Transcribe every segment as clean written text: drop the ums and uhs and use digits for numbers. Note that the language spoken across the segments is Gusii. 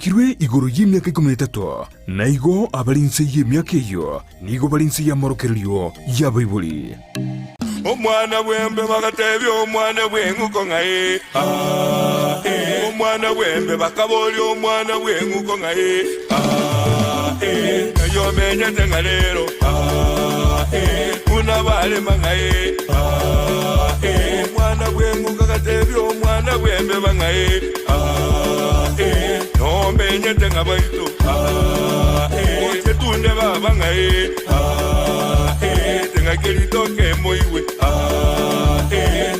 Kirwe igoro y'emiaka ikomi na etato, na igo abare inse y'emiaka eyio nigo bare inse y'amorokererio y'abaibori. Omwana bw'embe bagatebia omwana bw'eng'uko ng'a ee, aa, ee. Omwana bw'embe bakaboria omwana bw'eng'uko ng'a ee, aa, ee. Ng'ai omenyete ng'a rero, aa, ee. Buna barema ng'a ee, aa, ee. Omwana bw'eng'uko agatebia omwana bw'embeba ng'a ee, aa, ee. Nomenyete ng'a baito, aa, ee. Oche tunde baba ng'a ee, aa, ee. Ting'aki ritoke moigwe, aa, ee.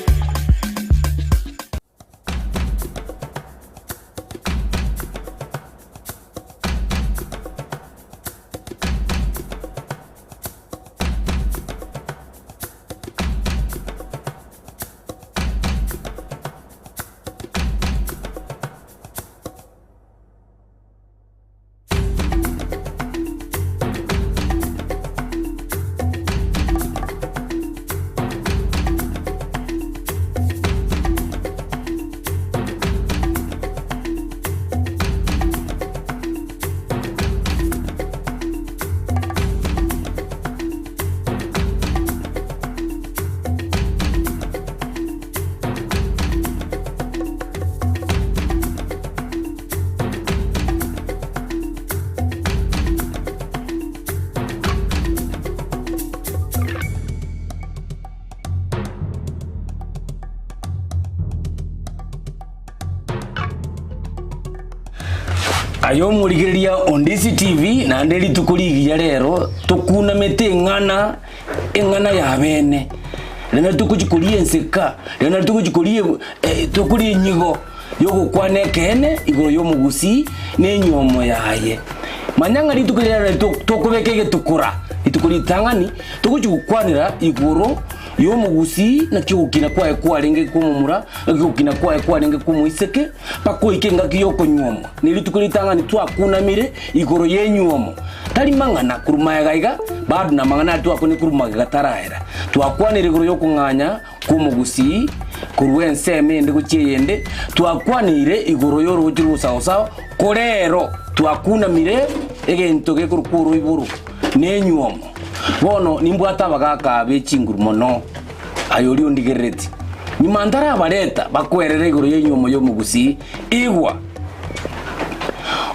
Aye omorigereria o Ndisi TV naende rituko rigiya rero tokunamete eng'ana eng'ana ya bene rero nari togochi koria enseka rero nari togochi koria eh, tokoria enyigo yogokwana ekeene igoro y'omogusii na enyomo yaye. Manya ng'a rituko riria rero to- tokobeka egetukura rituko ritang'ani togochi gokwanera igoro y'omogusii naki ogokina kwaye kwarenge kw'omomura, naki ogokina kwaye kwarenge kw'omoiseke, mpaka oike engaki y'okonyuomwa. Ne rituko ritang'ani twakunamire igoro y'enyuomo, tari mang'ana korwa magega iga, bado namang'ana aria twakwanire korwa magega taraera. Twakwanire igoro y'okong'anya kw'omogusii korwa ensemo ende gochia eyende, twakwanire igoro y'orogochi rw'osaosao, korero twakunamire egento gekorokwa oroiboro na enyuomo. Bono nimbwate abagaaka be chinguru mono, aye oria ondigereretie. Nyuma ntarabareta bakwerere igoro y'enyuomo y'omogusii, igwa!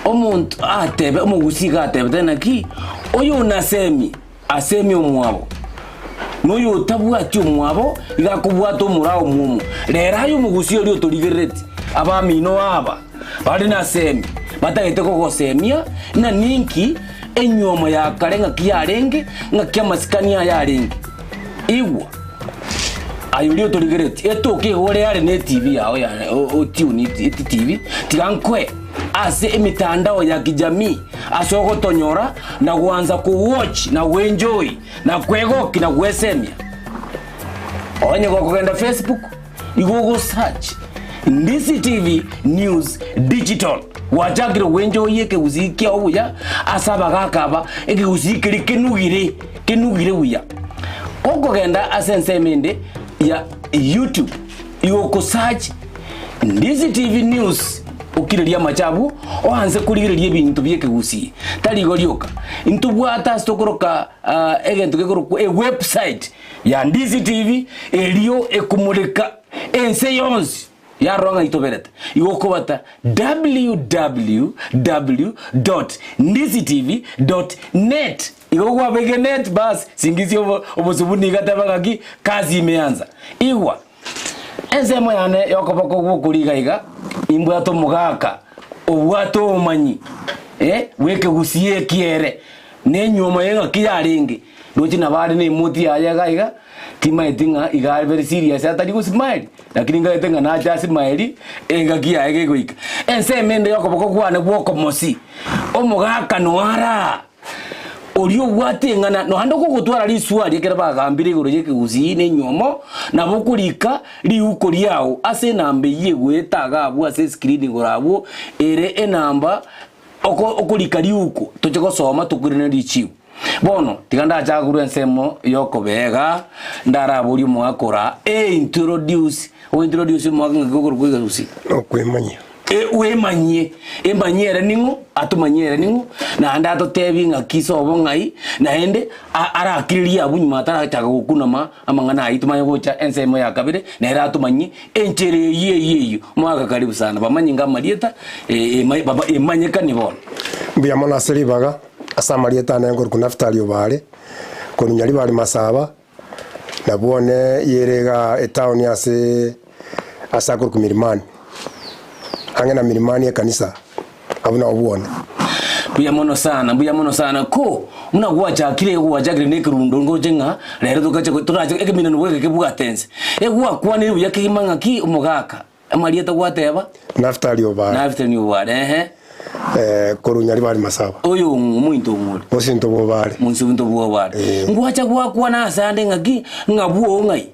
Omonto atebe, omogusii iga atebete naki, oyonasemi asemie omwabo, na oyotabwati omwabo iga akobwata omorao omwomo. Rero aye omogusii oria otorigereretie, abamino aba bare nasemi, batagete kogosemia ng'a ninki enyuomo ya kare ng'aki yarenge, ng'aki amasikani aye arenge. Igwa, aye oria otorigeretie, etoke iga ore are ne etibi yao ya otune etibi, tiga nkoe ase emitandao ya kijamii ase ogotonyora na gwansa kowatch na goenjoy na kwegokia na gwesemia. Onye gokogenda Facebook, igo ogosearch Ndisi TV News Digital. Gwachakire gwenjoyia ekegusii kiao buya ase abagaka aba, ekegusii keria kenugire, kenugire buya. Gokogenda ase ensemo ende ya YouTube, igo okosearch Ndisi TV News okirerie amache abwo, oanse korigereria ebinto bi'ekegusii. Tari igo rioka, intobwate ase tokoroka egento gekorokwa ewebsite ya Ndisi TV erio ekomoreka ense yonsi yarora ng'a itoberete. Igo okobata www.ndisitv.net igo kwabeke net bas singisia obo obosio buna iga teba ng'aki kazi imeanza. Igwa ensemo yane yokoboko gwokoriga iga imbwate omogaka obwate obomanyi eh bwekegusii ekiere na enyiomo eye ng'aki yarenge. Roche nabo are nemoti yaye iga iga, timaeti ng'a iga are very serious atari gosmile, lakini nkaete ng'a nache asmile engaki yaye gegoika. Ensemo ende yokoboko kwane gwokomosi, omogaka noare aa, oria obwate eng'ana naende okogotwara riswari ekero bagambire igoro ya ekegusii na enywomo, nabo okorika riuko riao ase enamba eyio egoeta iga abwo ase escreen igoro abwo, ere enamba oko okorika riuko toche gosoma tokoirane richibu. Bono tiga ndachake korwa ensemo y'okobeega, ndaraborie omogaka ora eintroduce, ointroduce omogaka ng'aki okorokwa egerusi. Nokwemanyia. Bwemanyie, emanyie ere ning'o, atomanyie ere ning'o, naende atotebie ng'aki sobo ng'ai, naende a- arakiririe abwo nyuma atarachaka gokunama amang'ana ayio tomanye gocha ensemo ya kabere, nere atomanyie enchera eyio eyio eyio. Omogaka karibu sana, bamanye inga amarieta ema baba emanyekanie bono. Mbuya mono ase ribaga, ase amarieta ane nkorokwa Naftali Obare, korwa Nyaribari Masaba, Nabwo one yere iga etown ase ase akorokwa Milimani, ang'e na Milimani ekanisa, abwo nabo bwone. Mbuya mono sana, mbuya mono sana ko buna gwachakire igo gwachakire na ekerundo ngoche ng'a rero togacha torache ekeminano bweke kebwate ense. Egwakwanire buya kegima ng'aki omogaka. Amarieta gwateba? Naftali Obare. Naftali Obare, ehe. Korwa Nyaribari Masaba. Oyo ong'o omointo ong'o ore? Mosinto bw'Obare. Mosinto bw'Obare. Ngwacha gwakwana ase ande ng'aki ng'a bwoo ng'ai?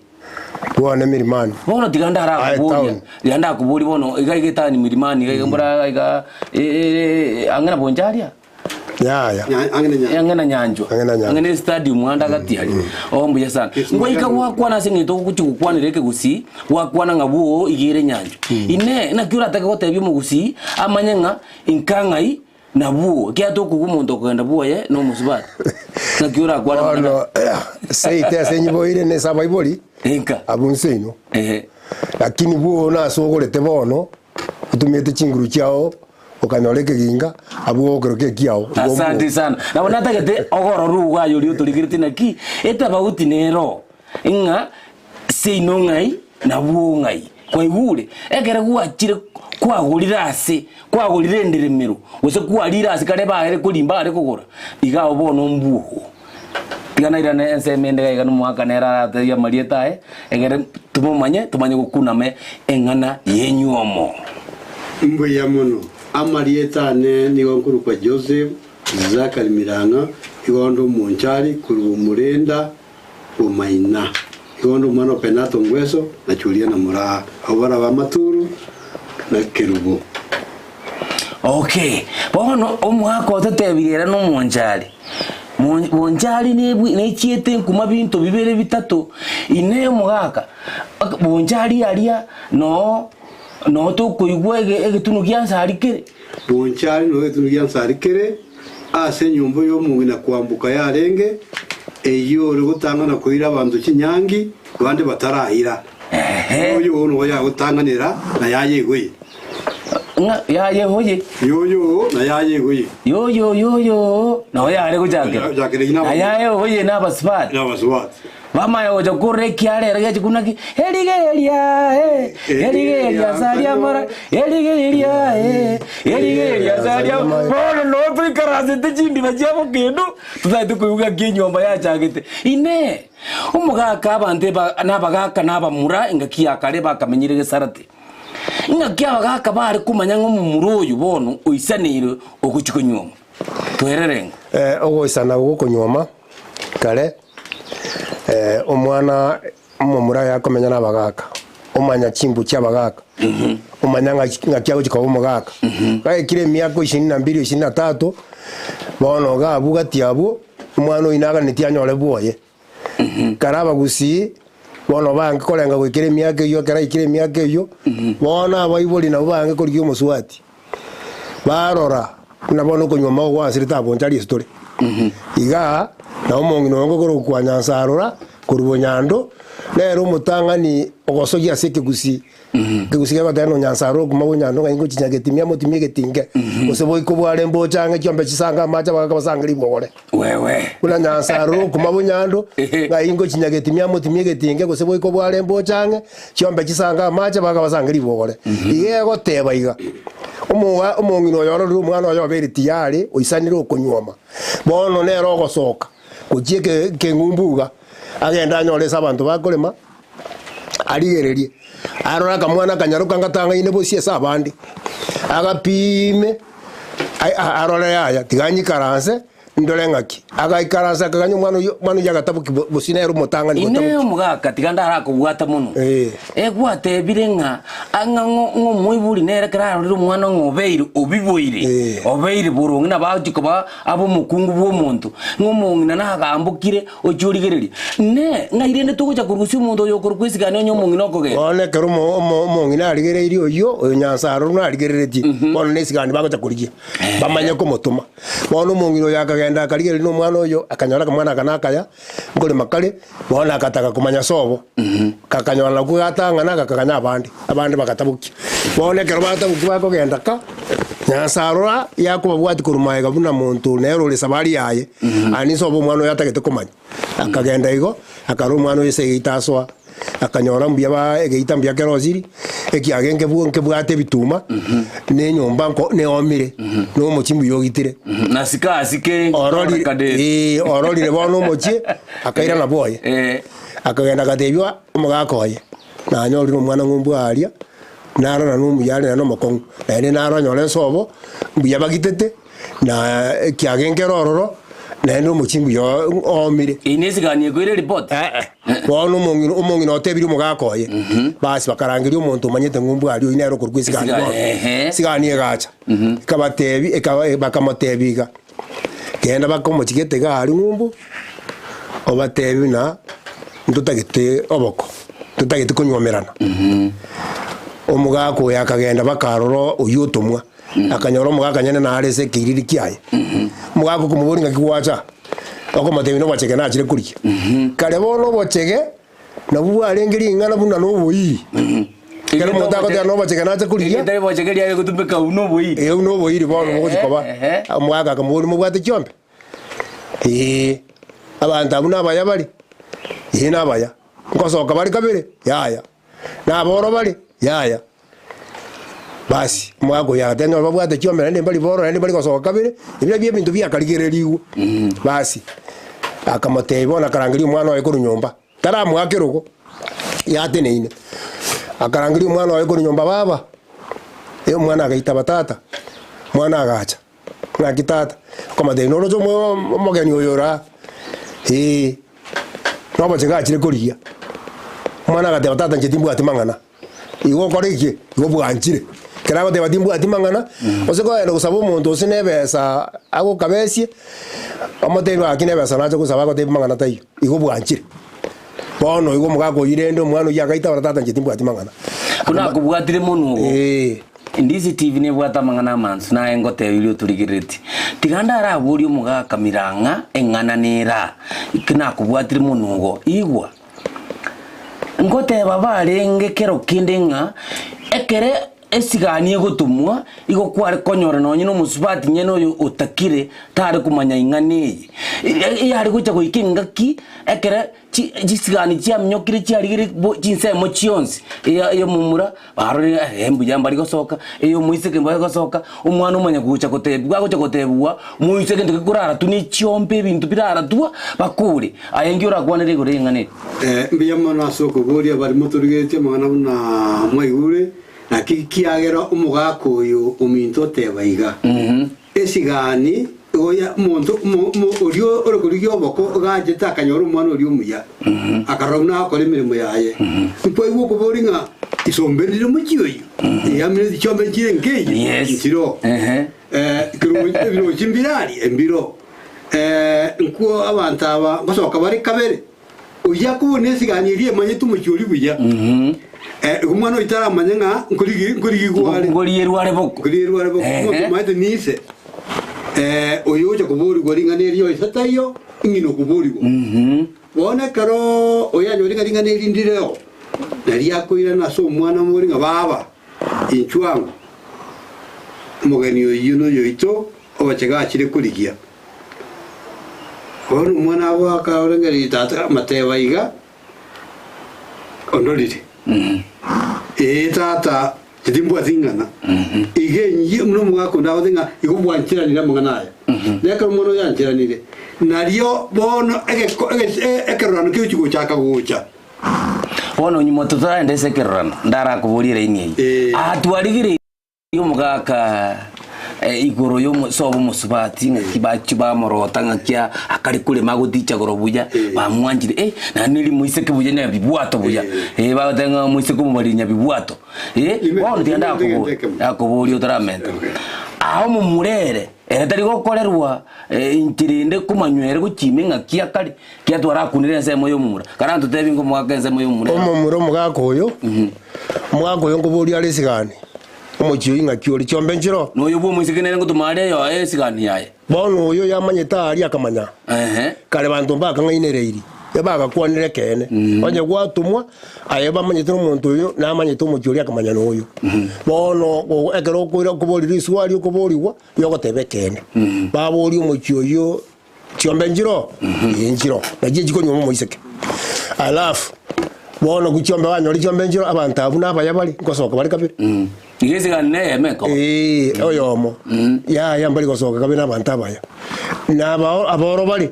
Bwane Milimani. Bono tiga Aye ndarakoboria, town. tiga ndakoboria bono iga iga etaoni Milimani iga iga mbora iga ang'e na Bonchari aa? Yaya. Ang'e na Nyanchwa. Ang'e na Nyanchwa. Ang'e na estadium ande agati aria. Oh mbuya sana. Ngoika gwakwana ase eng'encho ogochia gokwanera ekegusii, gwakwana ng'a bwoo iga ere Nyanchwa. Inee, naki oratake gotebia omogusii amanye ng'a inka ng'ai na bwoo, ekiagera tokogwa omonto okogenda bwoye na omosubati. Naki orakwane amang'ana Bono seito ase nyiboire na ase abaibori, Inka. abwo nseino. Ehe. Lakini bwoo nase ogorete bono, otumete chinguru chiao Okanyora ekeginga, abwo ogokerokio ekiao, igo Asante mbwo. sana. Nabo natagete ogorora ogayo oria otorigereti naki etabauti nero ng'a seino ng'ai nabwo ng'ai. Kwaigure? Ekere gwachire kwagorire ase, kwagorire enderemero, gose kwarire ase kare baere korimba are kogora, iga abwo bono mbuo. Tiga nairane ensemo ende iga iga nomoaka nere aratebie amarieta aye, egere tomomanye tomanye gokunama eng'ana y'enywomo. Mbuya mono. Amarieta ane nigo nkorokwa Joseph Zachary Mirang'a, igo onde omonchari korwa Omorenda Bomaina. Igo onde omwana o Penato Ngweso na Juliana Moraa, abwo baraba Amaturu na Kerubo. Okay, bono omwaka ototebirie ere nomonchari. Mon- Bonchari nebwe nechiete nkuma binto bibere bitato, inee omogaka, ok bonchari aria noo noo tokoigwa ege egetunu gia nsari kere. Bonchari noo egetunu gia nsari kere, ase enyomba y'omong'ina kwamboka yarenge, eyio ore gotang'ana koira abanto chinyangi, bande bataraira. Ehe. Oyo nigo yagotang'anera na yayegoye. Ng'a yayegoye. Yoyo na yayegoye. Yoyo yoyo nabo yare gochakera. Gochakera eyio Na naba- yayegoye na abasubati. Nabasubati. Bamanya gocha korora ekiara ere geche kuna ki erigereria eh, erigereria saria mara erigereria eh, erigereria saria bono noo toikaransete chindiba chia bokendu totagete koigwa ng'aki enyomba yachagete. Inee! Omogaka abanto eba nabagaka na abamura engaki ya kare bakamenyire gesarate. Ng'aki abagaaka baare komanya ng'a omomura oyo bono oisaneire ogochia konyuoma? Twerere ng'o? Ogoisana gw'okonyuoma kare, omwana omomura aye akomenya nabagaaka, omanya chimbu chi'abagaaka, omanya ng'aki ng'aki agochia koba omogaka. Gaikire emiaka ishirini na mbiri, ishirini na tatu, bono iga abwo gati abwo, omwana oyio naganetie anyore bwoye. Kare abagusii bono bange korenga goikera emiaka eyio, ekero aikire emiaka eyio, bono abaibori nabwo bange korigia omosubati, barora buna bono okonywa amauga gwansirete abwo nchari ase tore. Igaa, nabo omong'ina oyo ngokorokwa Nyansarora korwa Bonyando, nere omotang'ani ogosogia ase ekegusii. Ekegusii kegoteba ng'a Nyansarora okuma Bonyando ng'a ingo chinyagetimia amotimie egetinge, gose boiko bware mboche ang'e chiombe chisange amache abagaka basange ribogore. Wewe. Buna Nyasae arore okuma bonyando, ng'a ingo chinyagetimia amotimie egetinge, gose boiko bware mboche ang'e, chiombe chisange amache, baka basange ribogore. Iga egoteba iga, Omoa omong'ina oyo ororire omwana oye obeire tiyari, oisanire okonyuoma, bono nere ogosoka gochia eke ekeng'umbu iga, agende anyore ase abanto bakorema, arigererie, arore akamwana akanyaroka ngatang'aine bosio ase abande, agapiime, ai- arore yaya, tiga nyikaranse. Ndore ng'aki. Agaikaransa akaganya omwana oyio, omwana oyio agatabokia bo- bosio nere omotang'ani Inee gotabokia. omogaka tiga ndarakobwata mono. Eh. Egwatebire ng'a ang'a ng'o ng'omoibori nere ekero arorire omwana ng'a obeire obiboire, Eh. obeire boronge nabo agochia koba abe omokungu bw'omonto, ng'a omong'ina nagambokire ochie origereria. Inee! Ng'ai rende togocha korusia omonto oyo okorokwa esigani onye omong'ina okogenda? Bono ekero omo- omo- omong'ina arigereirie oyio, oyo Nyasae aroro narigereretie, bono na esigani bagocha korigia, bamanye komotoma. Bono omong'ina oyo akagenda akarigereria nomwana oyo, akanyora akamwana aka nakaya, nkorema kare, bono agataka komanya sobo. Kakanyora nakwo gatang'ana, gakaganya abande, abande bagatabokia. Bono ekero batabokia bakogenda ka, Nyasae arora yakobabwatia korwa magega buna monto nere ore esabari yaye, aye ninsobo omwana oyo atagete komanya. Akagenda igo, akarora omwana oyo ase egeita asoa, akanyora mbuya ba egeita mbuya kerosiri, ekiage nkebu nkebwate ebituma, na enyomba nko neomire, na omochie mbuya ogitire. Na sika asike Ororire ee, ororire bono omochie, akairana bwoye. Eh. Akagenda agatebiwa omogaka oye, nanyorire omwana ng'umbu aria, narora nomuya are naende omokong'u, naende naro onyore nsobo, mbuya bagitete. Na ekiage nkere ororo, naende omochie mbuya oomire. Eye nesigani ekoira eripoti. Eh, bono omong'ina omong'ina otebirie omogaka oye, basi bakarangeria omonto omanyete ng'umbu aria oyio nere okorokwa esigani Esigani, bono. ehe. Esigani egacha, ekabatebi ekaba bakamotebi iga, genda baka omochie gete iga aria ng'umbu, obatebi buna ntotagete oboko, ntotagete konywomerana. Omogaka oyo akagenda baka aroro oyio otomwa. Akanyora omogaka nyene nare ase ekeiriri kiaye. Omogaka okomoboria ng'aki gwacha, okomotebia nobochege nachire korigia. Kare bono obochege nabwo bwarenge ring'ana buna noboiri. Ekero omonto agoteba nobochege nache korigia, Erieta ri'obochege riare gotumeka buna oboiri. eh, buna oboiri bono bogochi koba. Ehe. Omogaka akamoboria mobwate chiombe? Eeh, abanto abwo nabaya bare? Ee nabaya. Nkosoka bare kabere? Yaya. Naboro bare? Yaya. Basi, omogaka oyo agateba ng'a babwate chiombe naende mbari boro naende mbari gosoka kabere, ebi nabio ebinto biakarigererigwe. Basi, akamotebia bono akarangeria omwana oye korwa nyomba, taramoa kerogo, yateneine. Akarangeria omwana oye korwa nyomba baba, eh omwana agaitaba tata, omwana agacha, ng'aki tata, akamotebia noroche omo omogeni oyo ore aa, eh, nobochege achire korigia. Omwana agateba tata inche timbwati mang'ana. Igo okore ki? Igo bwanchire. Ekero agoteba timbwati mang'ana, gose kogenda gosaba omonto gose na ebesa agokabesie, omotebi gaki na ebesa nache gosaba agotebi mang'ana taiyo, igo bwanchire. Bono igo omogaka oyio rende omwana oyio agaita abora tata inche timbwati mang'ana. Buna akobwatire monwe ogo. Eeh. Ndisi TV nebwate amang'ana amansu naye ngotebirie otorigereretie. Tiga ndaraborie omogaka Mirang'a eng'ana nere aa, ki nakobwatire monwe ogo, igwa. Ngoteba barenge kero kende ng'a ekere esigani egotomwa, igo kware konyora nonye na omosubati nyene oyo otakire tare komanya ing'ana eye. Eyare gocha goika engaki ekere chi chisigani chiaminyokire chiarigire bo chinsemo chionsi, eya ey'omomura barorire eh mbuya mbari gosoka, ey'omoiseke mbari gosoka, omwana omanya gocha gotebiwa agocha gotebiwa, moise egento gekoraratwa na echiombe ebinto biraratwa, bakore. Aye nki orakwanere igoro y'eng'ana eye? Mbuya mono ase okoboria baria motorigeretie amang'ana buna mwaigure, naki kiagera omogaka oyo ominto oteba iga, Esigani oya omonto omo- omo- oria ore korigia oboko iga achete akanyora omwana oria omuya, akarora buna agokora emeremo yaye. Nkwaigwa okoboria ng'a isombe ndire omochie oyio, eamire chiombe nchire nkeiyo, Yes. nchiroo. Ehe. Eh, ekero ebirochi mbire aria, embiro. Nkwo abanto aba ngosoka bare kabere, oyio akobuna esigani eria emanyete omochie oria buya. Igo omwana oyio taramanye ng'a nkorigi nkorigigwa are. Nkorierwa are boko. Nkorierwa are boko. Ehe. Omonto omanyete nise, oyo ogocha koborigwa ring'ana erio ise taiyo, ng'ina okoborigwa. Bono ekero oyo anyorire ng'a ring'ana eri ndireo, nario akoirana ase omwana amobori ng'a baba, inchuo ango, omogeni oyio noyoito, Ogochega achire korigia. Bono omwana agoaka orengereria tata amateba iga ondorire. Ee tata inche timbwati ing'ana. Iga enyia buna omogaka onde agote ng'a igo bwancheranire amang'ana aya. Na ekero omwana oyo ancheranire, nario bono egeko ege ekerorano kegochi gochaka gocha. Bono nyuma totaragenda ase ekerorano, ndarakoborie eraini eyio. Ee. Aa twarigereirie. Omogaka. Igoro y'omosobo omosubati ng'aki bachia bamorota ng'aki akare korema agoticha igoro buya, bamwanchire eh, naende neri moiseke buya nyabibwato buya, eh, bagoteba ng'a omoiseke omobari nyabibwato, eh, bono tiga ndakoboria, ndakoboria otaramenta. Aa omomura ere, ere tari gokorerwa inchera ende komanywa ere gochia ime ng'aki akare, kiatwara akunire ensemo ya omomura. Karantotebi ngomoaka ensemo ya omomura ere. Omomura omogaka oyo, omogaka oyo nkoboria are esigani. Omochie oyio ng'aki ore chiombe nchiro? Noyo bw'omoiseke nere ngotoma are eyoye esigani yaye. Bono oyo yamanyete aaria akamanya. Ehe. Kare banto mbakang'ainereiri, ebagakwanire ekeene. Onye gwatomwa, aye bamanyete nomonto oyo namanyete omochie oria akamanya noyo. Bono o- ekero okoira okoboria riswari okoborigwa, yogoteba ekeene. Baboria omochie oyio Chiombe nchiro? Ee nchiro, nachio chikonyuoma omoiseke. Alafu bono ku chiombe banyore chiombe nchiro, abanto abwo nabaya bare, nkosoka bare kabere. Iga esigani neyemo ekoba. Ee, oyomo. Yaya mbari gosoka kabere na abanto abaya. Na abao aboro bare,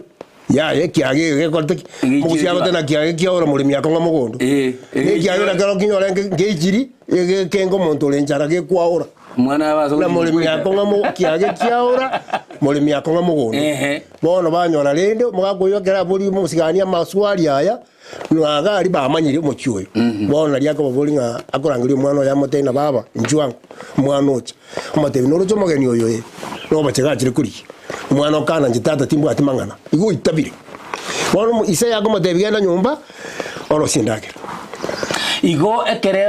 yaya ekiage ege gekorete ki? Egechiire Mogusia agote na kiage kiaora moremi akong'a mogondo. Ee, Na ekiage nakero kinyore nge ngeichiri, egekenge omonto ore nchara gekwaora. Omwana abe ase Na moremi akong'a mo kiage kiaora, moremi akong'a mogondo. Ehe. Bono banyora rende omogaka oyio ekero aborie omosigani amaswali aya, naga aria bamanyire omochie oyo. Bono nario akobaboria ng'a akorangeria omwana oye amotebie ng'a baba inchuo ango, omwana ocha. Omotebia noroche omogeni oyo ee, nobochege achire korigia. Omwana okana inche tata timbwati mang'ana, igo oitabire. Bono omo ise akomotebia genda nyomba, orosie endagera. Igo ekere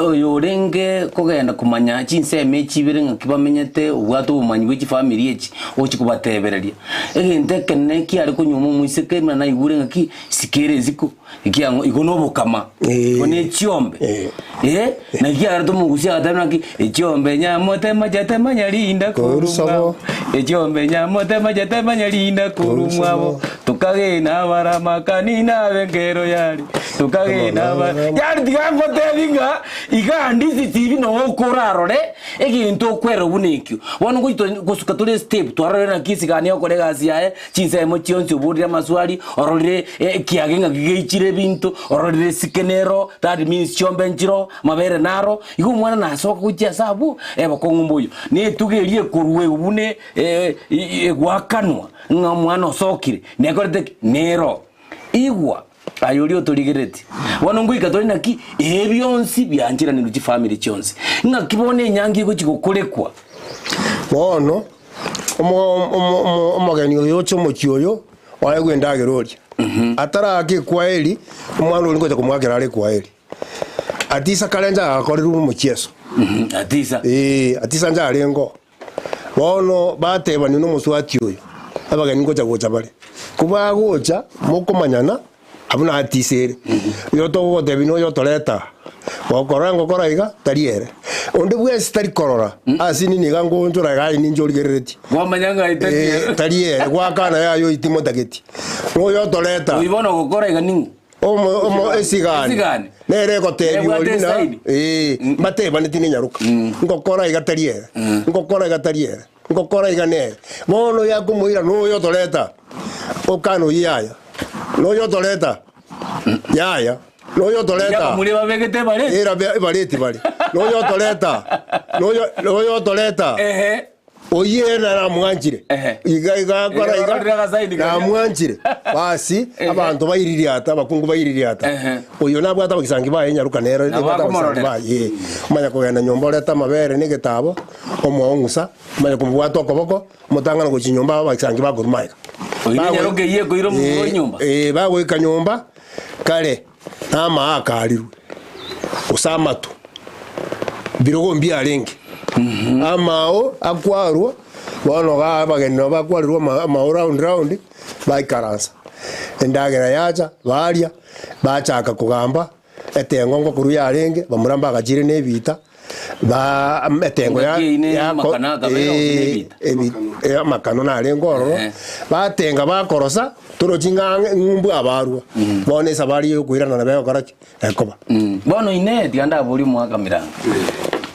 oyo orenge kogenda komanya chinsemo echi ibere ng'aki bamenyete, obwate obomanyi bwe chifamiri echi, ogochia kobatebereria. Egento ekenene kiare konyuoma omoiseke buna naigure ng'aki, isiko ere isiko, ekiang'o igo na obokama, igo na echiombe, eh, naki kiagerete omogusia agateba ng'aki, echiombe nyamotema chatema nyarinda korwa mwabo, echiombe nyamotema chatema nyarinda korwa mwabo. Tokagena abaramakani nabe nkero yare, tokagena aba yaani tiga ngotebi ng'a iga ndisi tibi noo okorarore egento okwerora buna ekio. Bono ngochi gosuka tore estep twarorire naki esigani egokora egasi yaye, chinsemo chionsi oborire amaswali, ororire ekiage ng'aki geichire ebinto, ororire esike nero, that means chiombe nchiroo, amabere naro, igo omwana nasoka gochia ase abwo, ebokong'u mboiyo. Na etugo eria ekorwa buna egoakanwa. Ng'a omwana osokire, nekorete ki? Nero. Igwa, aye oria otorigereretie. Bono ngoika tore naki? Ee bionsi biancheranirwe chifamiri chionsi. Ng'aki bono enyangi egochi gokorekwa? Bono omo- omo- omo- omogeni oyo oche omochie oyo, oegwe endagera oria. Ataraaka ekwaeri, omwana oria ngocha komoakera are ekwaeri. Atisa kare ncha agakorerwe omochieso. Atisa. Ee, atisa ncha arenge oo. Bono batebania nomoswati oyo, abageni ngocha gocha bare. Kobagocha, mokomanyana, abwo natisere. Oyo togogotebia noyo otoreta aa. Gokorora ngokora iga, tari ere. Onde bwensi tari korora, ase nini iga ngonchora iga aye ninche origereretie. Kwamanya ng'a tari Eh, ere. tari ere, gwakana yaye oitimotageti. Noyo otoreta aa. Oyio bono ogokora iga ning'o? Omo, omo, esigani Esigani. nere egotebia Ebwate oria ng'a, esaini. ee, mbatebaneti nenyaroka. Ngokora iga tari ere, ngokora iga tari ere, ngokora iga nere. Bono oyo akomoira noyo otoreta, okana oyio yaya, noyo otoreta, yaya, noyo otoreta. Abamura babegete ebareti. Era ebareti bare. Noyo otoreta, noyo, noyo otoreta. Ehe. Oyio ere namwanchire, Ehe. iga iga akora Iga iga, ororire agasaini karia. namwanchire. Basi Ehe. abanto baiririata, abakungu baiririata. Ehe. Oyo nabwate abagisangi baye nyaruka nere Nabo nabwate abagisangi akomororera. baye. Omanya kogenda nyomba orete amabere na egetabo, omoa ong'usa, omanye komobwata okoboko, omotang'ana gochia nyomba abagisangi bakorwa magega. Oyo Bago- nyaroka eyio ekoira omomura Eh, nyomba. eh, bagoika nyomba, kare, na amaa akarirwe, gose amato. Birogo mbiarenge, amao akwarwa, bono iga abageni nabo bakwarerwa ama- amao round round, baikaransa. Endagera yacha, baria, bachaka kogamba, etengo ngokorwa yarenge, bamura mbagachire na ebita, ba etengo ya Engaki eyio ne yako amakano akabera gose ne ebita? ebi amakano narenge ororo, Ehe. batenga bakorosa, torochi ng'a ang'e ng'umbu abarwa. Bono esabari ya okoirana nabo egokora ki? Ekoba. Bono inee, tiga ndaborie omogaka Miranga.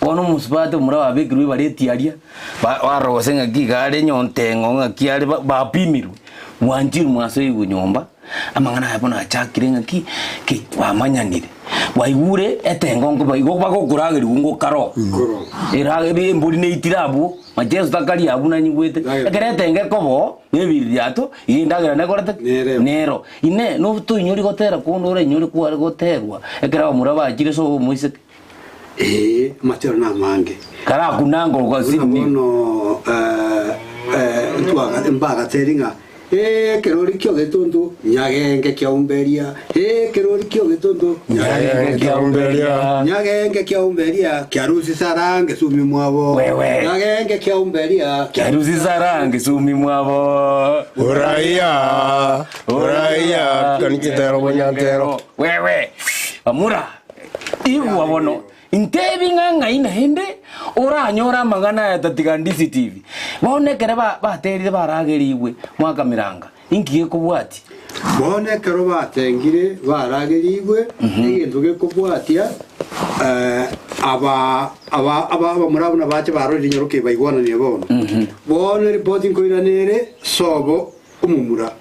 Bono omosubati omura babekirwe ebareti aria, ba- barora gose ng'aki iga are nyontengo ng'aki are ba- bapimirwe, mwanchirwe mwasoigwe nyomba, amang'ana aya bono achakire ng'aki, ki bamanyanire. Bwaigure etengo nkoba igo bagokoragerigwa ngokaro. Erage embori neitire abwo, macheso takari abwo nanyigwete. Ekero etenge ekoba oo, na ebiririato, iga endagera nekorete ki? Nereo. Nero. Inee, notoinyori gotera konde orainyore kware goterwa ekero abamura bachire sobo omoiseke? Ee, amatero namange. Karakunanga Buna ogasini. bono eh, mbagateri ng'a Ee, ekerori ki'ogetuntu nyagenge kiaumberia, Ee, ekerori ki'ogetuntu Nyagenge kiaumberia. Nyagenge kiaumberia, kiarusi sarange sumi mwabo. Wewe. Nyagenge kiaumberia, Kiarusi sarange sumi mwabo. Uraia, uraia, kanichitero bonyantero. Wewe. Bamura. Igwa bono. Intebi ng'a ng'ai naende oranyore amang'ana aya tatiga DCTV. Bono ekero baterire baragerigwe mwakamiranga, inki gekobwatia? Bono ekero batengire baragerigwe, egento gekobwatia, aba aba aba abamura buna bache barorire nyaroke baigwananie bono. Bono eripoti nkoirana ere sobo omomura,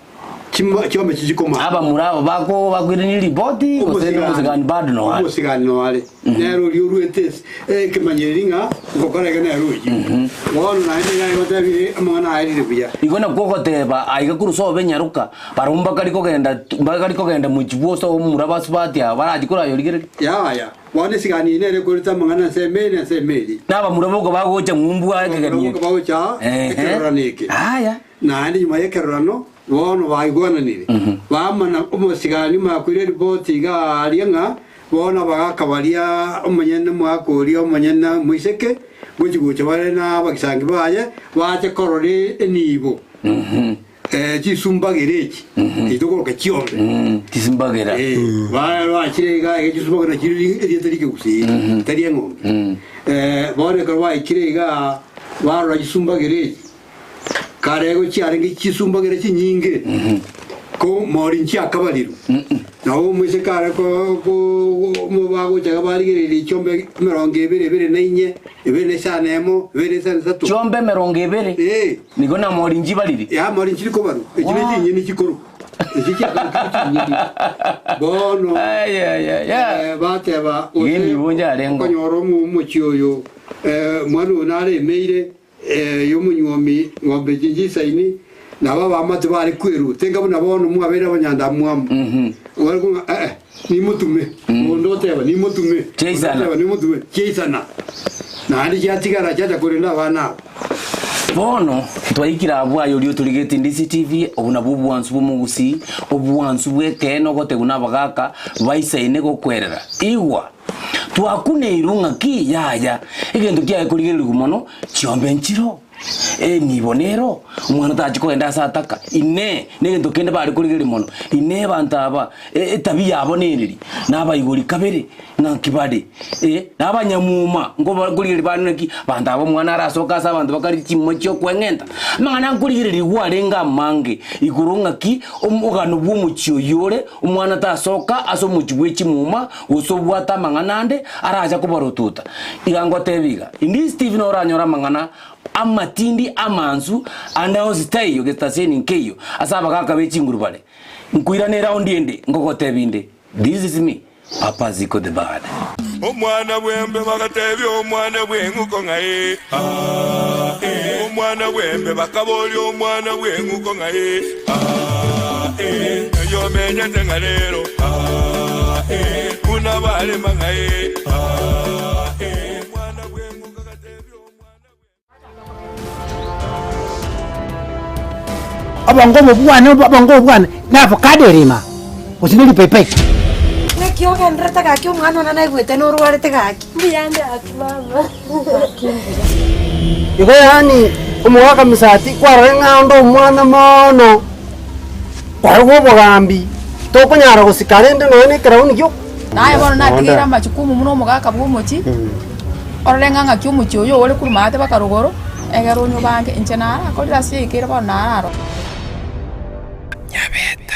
chimba chiombe chichikomana. Abamura abo bako bakoirania ripoti gose nomosigani bado noare. Omosigani noare, nere oria oruete ase ekemanyereri ng'a ngokora iga nere oyio. Bono naende nigo agotebire amang'ana aerire buya. Igo nakwo ogoteba aiga korwa sobo enyaroka, barabwo mbakari kogenda mbakari kogenda mochie bwa osobo omomura basubati aba barachie korayorigereria. Yaya, bono esigani eye nere ekorete amang'ana ense eme na ense eme eria. Na abamura boka bagocha ng'umbu aa ekegeni eke. Abamura boka bagocha aa Ehe. ekerorano eke. Aya. Naende nyuma y'ekerorano, bono baigwananire, bamana omosigani makoira eripoti iga aaria ng'a bono abagaaka baria omonyene omogaka oria omonyene omoiseke gochi gocha bare nabagisangi baye bache korora enibo chisumbagera echi echi tokoroka chiombe. Chisumbagera. Bachire iga iga chisumbagera chiri erieta ri'ekegusii tari eng'ombe. Bono ekero baikire igaa barora chisumbagera echi. Kare chiarenge chisumbagera chinyinge, ko mori nchiakabarirwe. Nabo omoiseke are bagochaga barigereria chiombe emerongo ebere, ebere na inye, ebere na isano emo, ebere na isano isato. Chiombe emerongo ebere, Eh. nigo na mori nchibariri. Ya mori nchiri kobarwa, echi ne chinyeni chikorwa. Echi chiakarokirwe chinyeni. Bono Ai, ai, ai, ai. bateba Iga enibo njarenge. okonyora omochie oyo, mwana oyo naremeire, Y'omonyuomi ng'ombe echi nchisaini, nabo abaamate bare kwerua, tenga buna bono mwabeire abanyandamwamu. Bare kong'a, Eh, nimotume. Onde oteba, Nimotume. Onde Chiaisana. oteba, Nimotume. Chiaisana. Naende chiatigara chiacha korenda abana aba. Bono twaikire abwo aye oria otorigetie DCTV, obwo nabwo obwansu bw'omogusii, obwansu bw'ekeene ogotegwa n'abagaka baisaine gokwerera. Igwa! Twakuneirwe ng'aki? Yaya, egento kiaye korigererigwa mono, chiombe nchiro, enibo nero, omwana tachi kogenda ase ataka. Inee! Negento kende bare korigereria mono? Inee! Abanto aba, etabi yabo nereri? Nabaigori kabere, ng'aki bare? Eh, nabanyamuma, nkoba nkorigereria bare naki, abanto aba omwana arasoke ase abanto bakare chimuma chiokweng'enta. Amang'ana nkorigererigwa arenge amange, igoro ng'aki omogano bw'omochie oyio ore, omwana tasoka ase omochie bwe chimuma, gose obwate amang'ana ande arache kobarotuta. Iga ngotebi iga, indi Stephen oranyore amang'ana amatindi amansu ande onsi taiyo gesitaseni nkeiyo ase abagaka be chinguru bare. Nkoirana eraundi ende ngogotebi inde, this is me, Papa Ziko the Bad. Omwana bw'embe bagatebia omwana bw'eng'uko ng'a ee, aa, ee. Omwana bw'embe bakaboria omwana bw'eng'uko ng'a ee, aa, ee. Ng'ai omenyete ng'a rero, aa, ee. Buna barema ng'a ee, aa, ee. Omwana bw'eng'uko agatebia omwana Obongo obo bwane obongo obo bwane na avocado ere ime aa, gose ne ripaipai. Naki ogenderete gaki omwana one naigwete norwarete gaki. Mbuya nde gaki mama. Gaki mbuya. Igo yaani omogaka misati kwarora ng'a onde omwana moono, kwarwa obogambi, tokonyara gosika rende nonya na ekerauni gioka. Naye bono natigeire amachukumu buna omogaka bw'omochie, orore ng'a ng'aki omochie oyo ore korwa maate mpaka rogoro, egere onyobange. Inche narakorire ase yaikeire bono nararore. Nyabeta.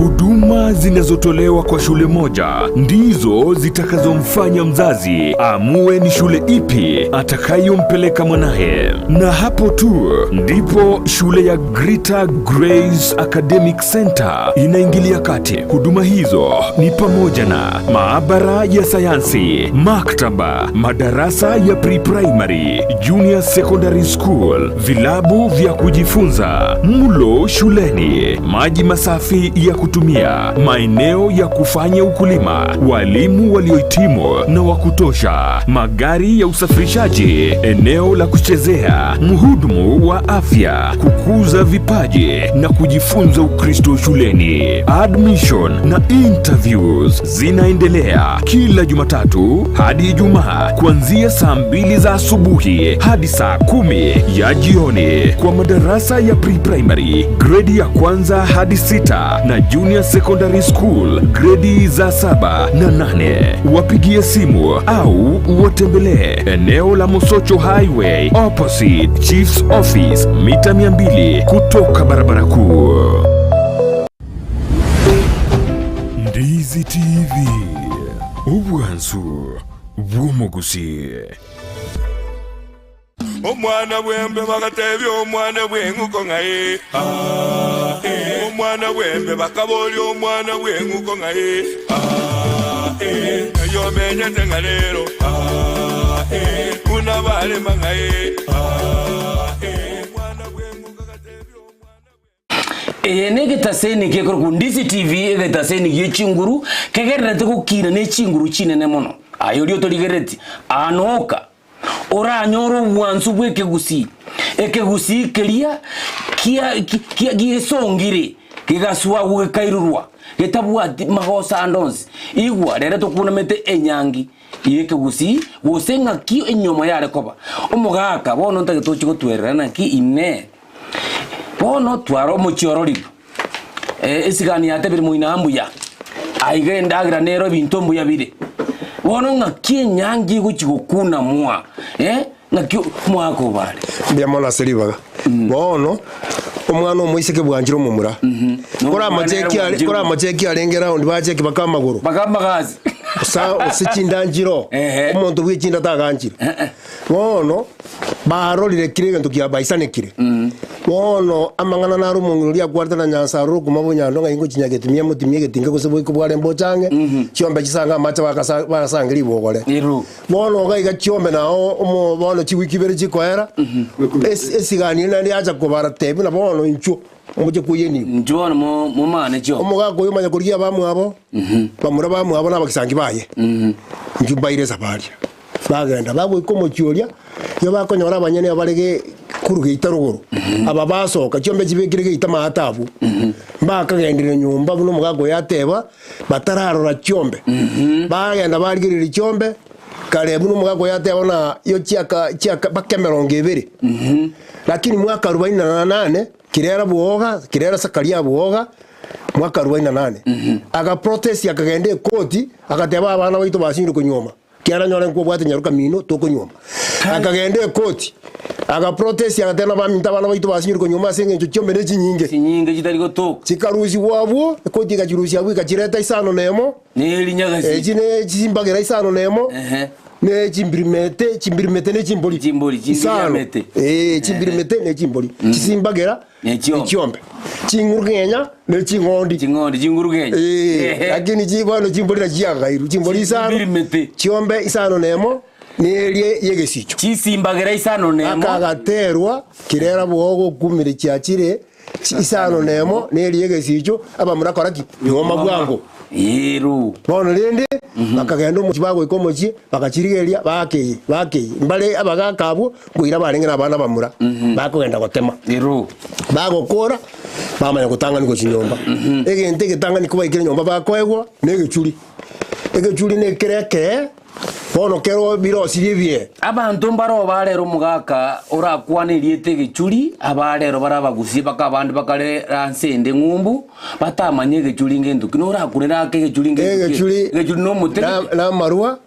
Huduma zinazotolewa kwa shule moja ndizo zitakazomfanya mzazi aamue ni shule ipi atakayompeleka mwanaye, na hapo tu ndipo shule ya Greater Grace Academic Center inaingilia kati. Huduma hizo ni pamoja na maabara ya sayansi, maktaba, madarasa ya pre-primary, junior secondary school, vilabu vya kujifunza, mlo shuleni, maji masafi ya kutumia, maeneo ya kufanya ukulima, walimu waliohitimu na wa kutosha, magari ya usafirishaji, eneo la kuchezea, mhudumu wa afya, kukuza vipaji na kujifunza Ukristo shuleni. Admission na interviews zinaendelea kila Jumatatu hadi Ijumaa kuanzia saa 2 za asubuhi hadi saa 10 ya jioni kwa madarasa ya pre-primary, gredi ya kwanza hadi 6 na junior secondary school gredi za 7 na 8. Wapigie simu au watembelee eneo la Mosocho Highway opposite Chief's Office mita 200 kutoka barabara kuu. Ndizi TV, obwansu bw'omogusii. Omwana bwembe bagatebia omwana bw'eng'uko ng'ai ah, eh. Omwana bwembe bakaboria omwana bw'eng'uko ng'ai ah, eh. Eyo omenyete ng'a rero ah, eh. Buna barema ng'ai ah, eh. Omwana bw'eng'uko agatebia omwana Eye negetaseni gekorokwa Ndizi TV, egetaseni gie chinguru kegererete gokina ne chinguru chinene mono. Aye oria otorigerereti, aa noka oranyore obwansu bw'ekegusii, ekegusii keria kia kia giesongire gegaswagwa gekairurwa getabwati magoso ande onsi. Igwa rero tokunamete enyangi y'ekegusii gose ng'aki enyomo yare koba. Omogaka bono ntagete toche gotwerera naki inee. Bono twara omochie ororigwe, esigani yatebire moino mbuya, aiga endagera nero ebinto mbuya bire. Bono ng'aki enyangi egochia gokuna mwa, eh, ng'aki omwaka obare. Mbuya mono ase ribaga. Bono, omwana omoiseke bwanchire omomura. Kore amacheki are kore amacheki arenge round bacheki baka amagoro. Baka amagasi. Osa ose chindanchiro. Omonto bwe chinda taganchire. Bono, Barorire kera egento kia baisanekire. Bono amang'ana naro omong'ina oria akwarete na Nyasae aroro okuma bonyando ng'a ingo chinyagetimia motimie egetinga gose boiko bware mbochange, chiombe chisange amache bakasa bagasange ribogore. Bono iga iga chiombe nao omo bono chiwiki ibere chikoera, esi esigani eria naende yacha kobara tebia buna bono inchuo omoche koyia enibo. Inchuo bono mo momane chiombe. Omogaka oyo omanya korigia abamwabo, bamura bamwabo na abagisangi baye, inchuo mbaire esafari. Bagenda, bagoika omochie oria, nigo bakonyora abanyene abare ge korwa geita rogoro, aba basoka, chiombe chibekire geita maate abwo. Mbakagenderera nyomba buna omogaka oyo ateba, batararora chiombe. Bagenda barigereria chiombe, kare buna omogaka oyo ateba buna yo chiaka chiaka mpaka emerongo ebere. Lakini mwaka arubaini na nane, Kirera bwoga, kirera Zakaria bwoga, mwaka arubaini na nane. Agaprotest akagenda ekoti, agateba abana baito basinyire konyuoma. Kiagera nyore nkwobwate nyaroka mino tokonyuoma. Akagenda ekoti, agaprotest agateba nabaminto abana baito basinyire konyuoma ase eng'encho chiombe ne chinyinge. Chinyinge chitari gotoka. Chikarusigwa abwo, ekoti egachirusia abwo ekachireta isano na emo. Ne rinyagasi. Echi ne chimbagera isano na emo. Ehe. Ne chimbirimete, chimbirimete ne chimbori. Chimbori, Isano. chimbirimete. Eh, chimbirimete ne chimbori. Chisimbagera Ne chiombe. ne chiombe. Ching'urugenya ne ching'ondi. Ching'ondi, ching'urugenya. Eh, lakini chi bono chimbori nachi chiagairwe. Chimbori isano. Chimbirimete. Chiombe isano na emo, na eria ya egesicho. Chisimbagera isano na emo. Akagaterwa, kirera bwogo okumire chiachire, isano na emo, na eria y'egesicho, abamura kora ki? Nyuoma bwango. Ero. Bono rende, bakagenda omochie, bagoika omochie, bagachirigereria, bakeyia, bakeyia. Mbare abagaka abwo, nkoira barenge na abana abamura, bakogenda gotema. Ero. Bagokora, bamanya gotang'ani gochia nyomba. Egento egetang'ani kobaikire nyomba bakoegwa, na egechuri. Egechuri na ekere ekee, Bono kero birosirie ebiee. Abanto mbaroo barere omogaka orakwane erieta egechuri, abarero bare abagusie baka abande bakare nse ende ng'umbu, batamanye egechuri ngento ki. Norakunere ake egechuri ngento ki? Egechuri Egechuri nomote na gete? na amarwa,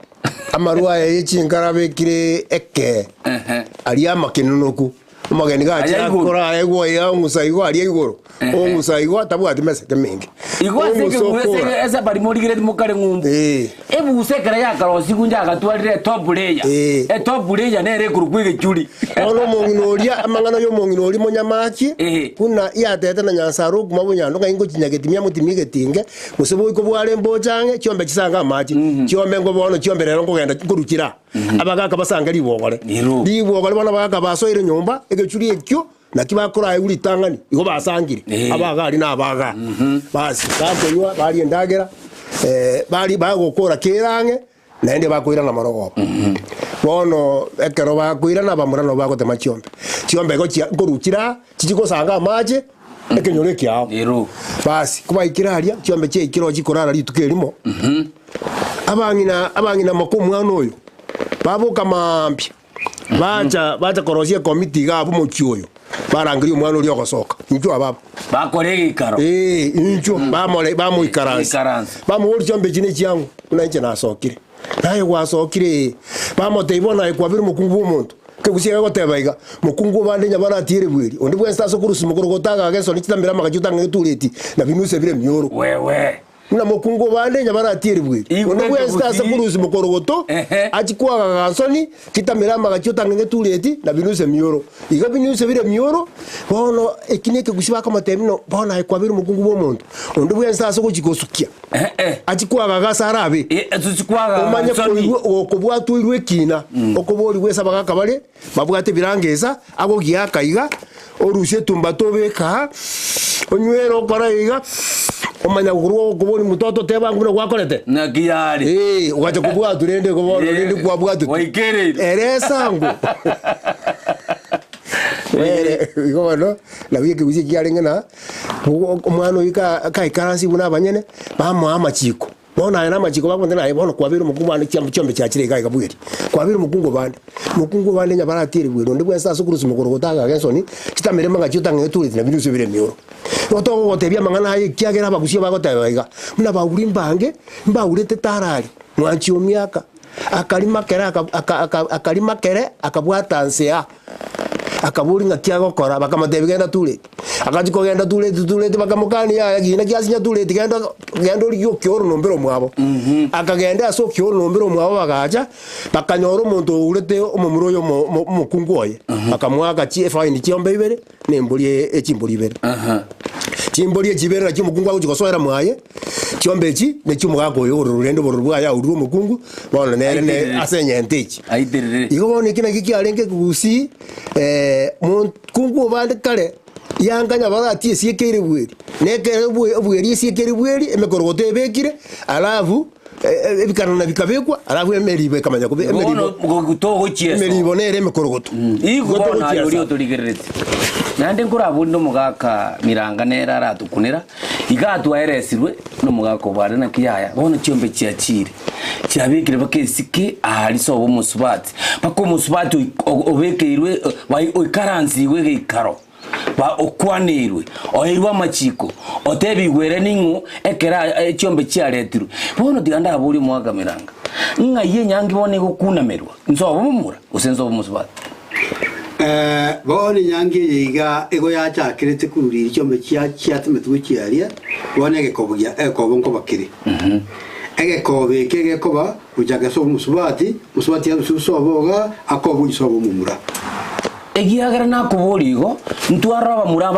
amarwa aya ye chinkara abekire ekee, Ehe. aria amakenonoku. Omogeni gacha Aya igoro. akora aegwa iga ong'usa igo aria igoro, Ehe. ong'usa igo tabwati meseke menge. Igo ase Ong'usa ekegwe ase okora. ase bari morigereti mokare ng'umbu. Eh. Ebusa ekero yakarosigu njagatwarire etop layer. Eh. Etop layer nere ekorokwa egechuri. Bono omong'ina oria, amang'ana y'omong'ina oria monyamache, Eh. buna yatete na Nyasae okuma bonyando ng'a ingochinyageti miamotimia egetinge, gose boiko bware mboche ang'e, chiombe chisange amache, chiombe ngo bono chiombe rero nkogenda nkoruchira aa. Abagaka basange ribogore. Ero. Ribogore bono abagaka basoire nyomba, egechuri ekio, naki bakoraegwa ritang'ani, igo basangire, Eh. abaga aria na abaga. Basi, bakoywa, baria endagera, baria bagokora kera ang'e, naende bakoirana marogoba. Bono ekero bakoirana abamura nabo bagotema chiombe, chiombe igo chia nkoruchira aa, chichi gosanga amache, ekenyoro ekiao. Ero. Basi, kobaikire aria, chiombe chiaikire oo chikorara rituko erimo, abang'ina abang'ina moka omwana oyo, baboka maambia, bacha bacha korosia ekomiti iga abwo omochie oyo, barangeria omwana oria ogosoka, inchuo ababa. Bakora egeikaro. Ee, inchuo, bamore bamoikaransa. Ikaransa. Bamoboria chiombe echi nechiang'o, buna inche nasokire. Naye gwasokire ee. Bamotebia bono aye kwabire omokungu bw'omonto. Ekegusii egegoteba iga, Mokungu obande nyabare atiere bweri, onde bwensi ase okorusia mokorogoto agaga ensoni chitamere amagacho otang'e getureti, na binuse bire emioro. Wewe. Buna mokungu obande nyabare atiere bweri, Igwe onde bwensi ase ekegusii. okorusia mokorogoto Ehe. achie koagaga nsoni chitamere amagacho otang'e getureti, na binuse emioro. Iga binuse bire emioro, bono eki nekegusii bakomotebia buna bono aye kwabire omokungu bw'omonto, onde bwensi ase ogochia gosukia. Achie koagaga ase arabe, omanye koigwa gokobwatwa oirwe ekina, okoborigwa ase abagaka bare babwate ebiranga esa, agogiaka iga, orusie etumbato obeke aa, onywere okore iga, omanya korwa okoboria mototo oteba ng'a buna gwakorete. Naki yare. Ee, ogacha kobwatwa rende igo bono rende kwabwatete. Waikereire. Ere esango. Were, igo bono, nabo ekegusii kiarenge na. Omwana oyio gaikaransigwe buna abanyene, bamoa amachiko. Bono aya namachiko bakomotebi naye bono kwabeire omokungu bande chiambe chiombe chiachire iga iga bweri. Kwabeire omokungu obande, omokungu obande onye baratiere bweri onde bwensi ase okorusia mogoro gotagaga ensoni, chitamere mang'achi otang'e etureti na binusu bire emioro. Igo togogotebia amang'ana aya ekiagera abagusii bagoteba iga, buna bauri mbange, mbaurete tarari, mwanchi omiaka, akarima kere aka aka akarima kere akabwata nse aa. Akaboria ng'aki agokora, bakamotebia genda tureti. Agachia kogenda tureti tureti bakamokania yaya kina kiasinya tureti genda genda origie okioro nombere omwabo. Akagenda ase okioro nombere omwabo bagacha, bakanyora omonto ourete omomura oyo omo omo omokungu oye, bakamoaka chi efaini chiombe ibere, na embori echimbori ibere. Chimbori echi ibere nachio omokungu agochia gosoera mwaye, chiombe echi nechia omogaka oyo ororo rende obororo bwaye aurire omokungu, bono nere ne Aiterere. ase enyento echi. Aiterere. Igo bono eki nakio kiarenge ekegusii, mokungu obande kare, yanga nyabarati esiekeire bweri, na ekero obwe obweri esiekeire bweri, emekorogoto ebekire, alafu ebikanana bikabekwa, alafu emeribo ekamanya kobe Bono emeribo togochiesa. emeribo nere emekorogoto. Igo Igo bono aye oria togochiesa. otorigerereti. Naende nkorabori nomogaka Miranga nere aratokunera, iga atwaeresirwe nomogaka obare naki yaya, bono chiombe chiachire, chiabekire mpaka esike aria sobo omosubati, mpaka omosubati oi- o- obekeirwe bai oikaransigwe egeikaro. Ba okwaneirwe, oeirwe amachiko, otebigwe ere ning'o ekero chiombe chiaretirwe. Bono tiga ndaborie omwaka meranga, ng'ai enyangi bono egokunamerwa, inse obe omomura gose inse obe omosubati? Bono enyangi eye iga igo yachakerete korwa riria chiombe chia chiatemetwe gochia aria, bono egekobo gia egekobo nkoba kere. Egekobo eke egekoba gochaka ase omosubati, omosubati arusiwe sobo igaa, akobe gochia sobo omomura. Ekiagera nakoboria igo, ntwarore abamura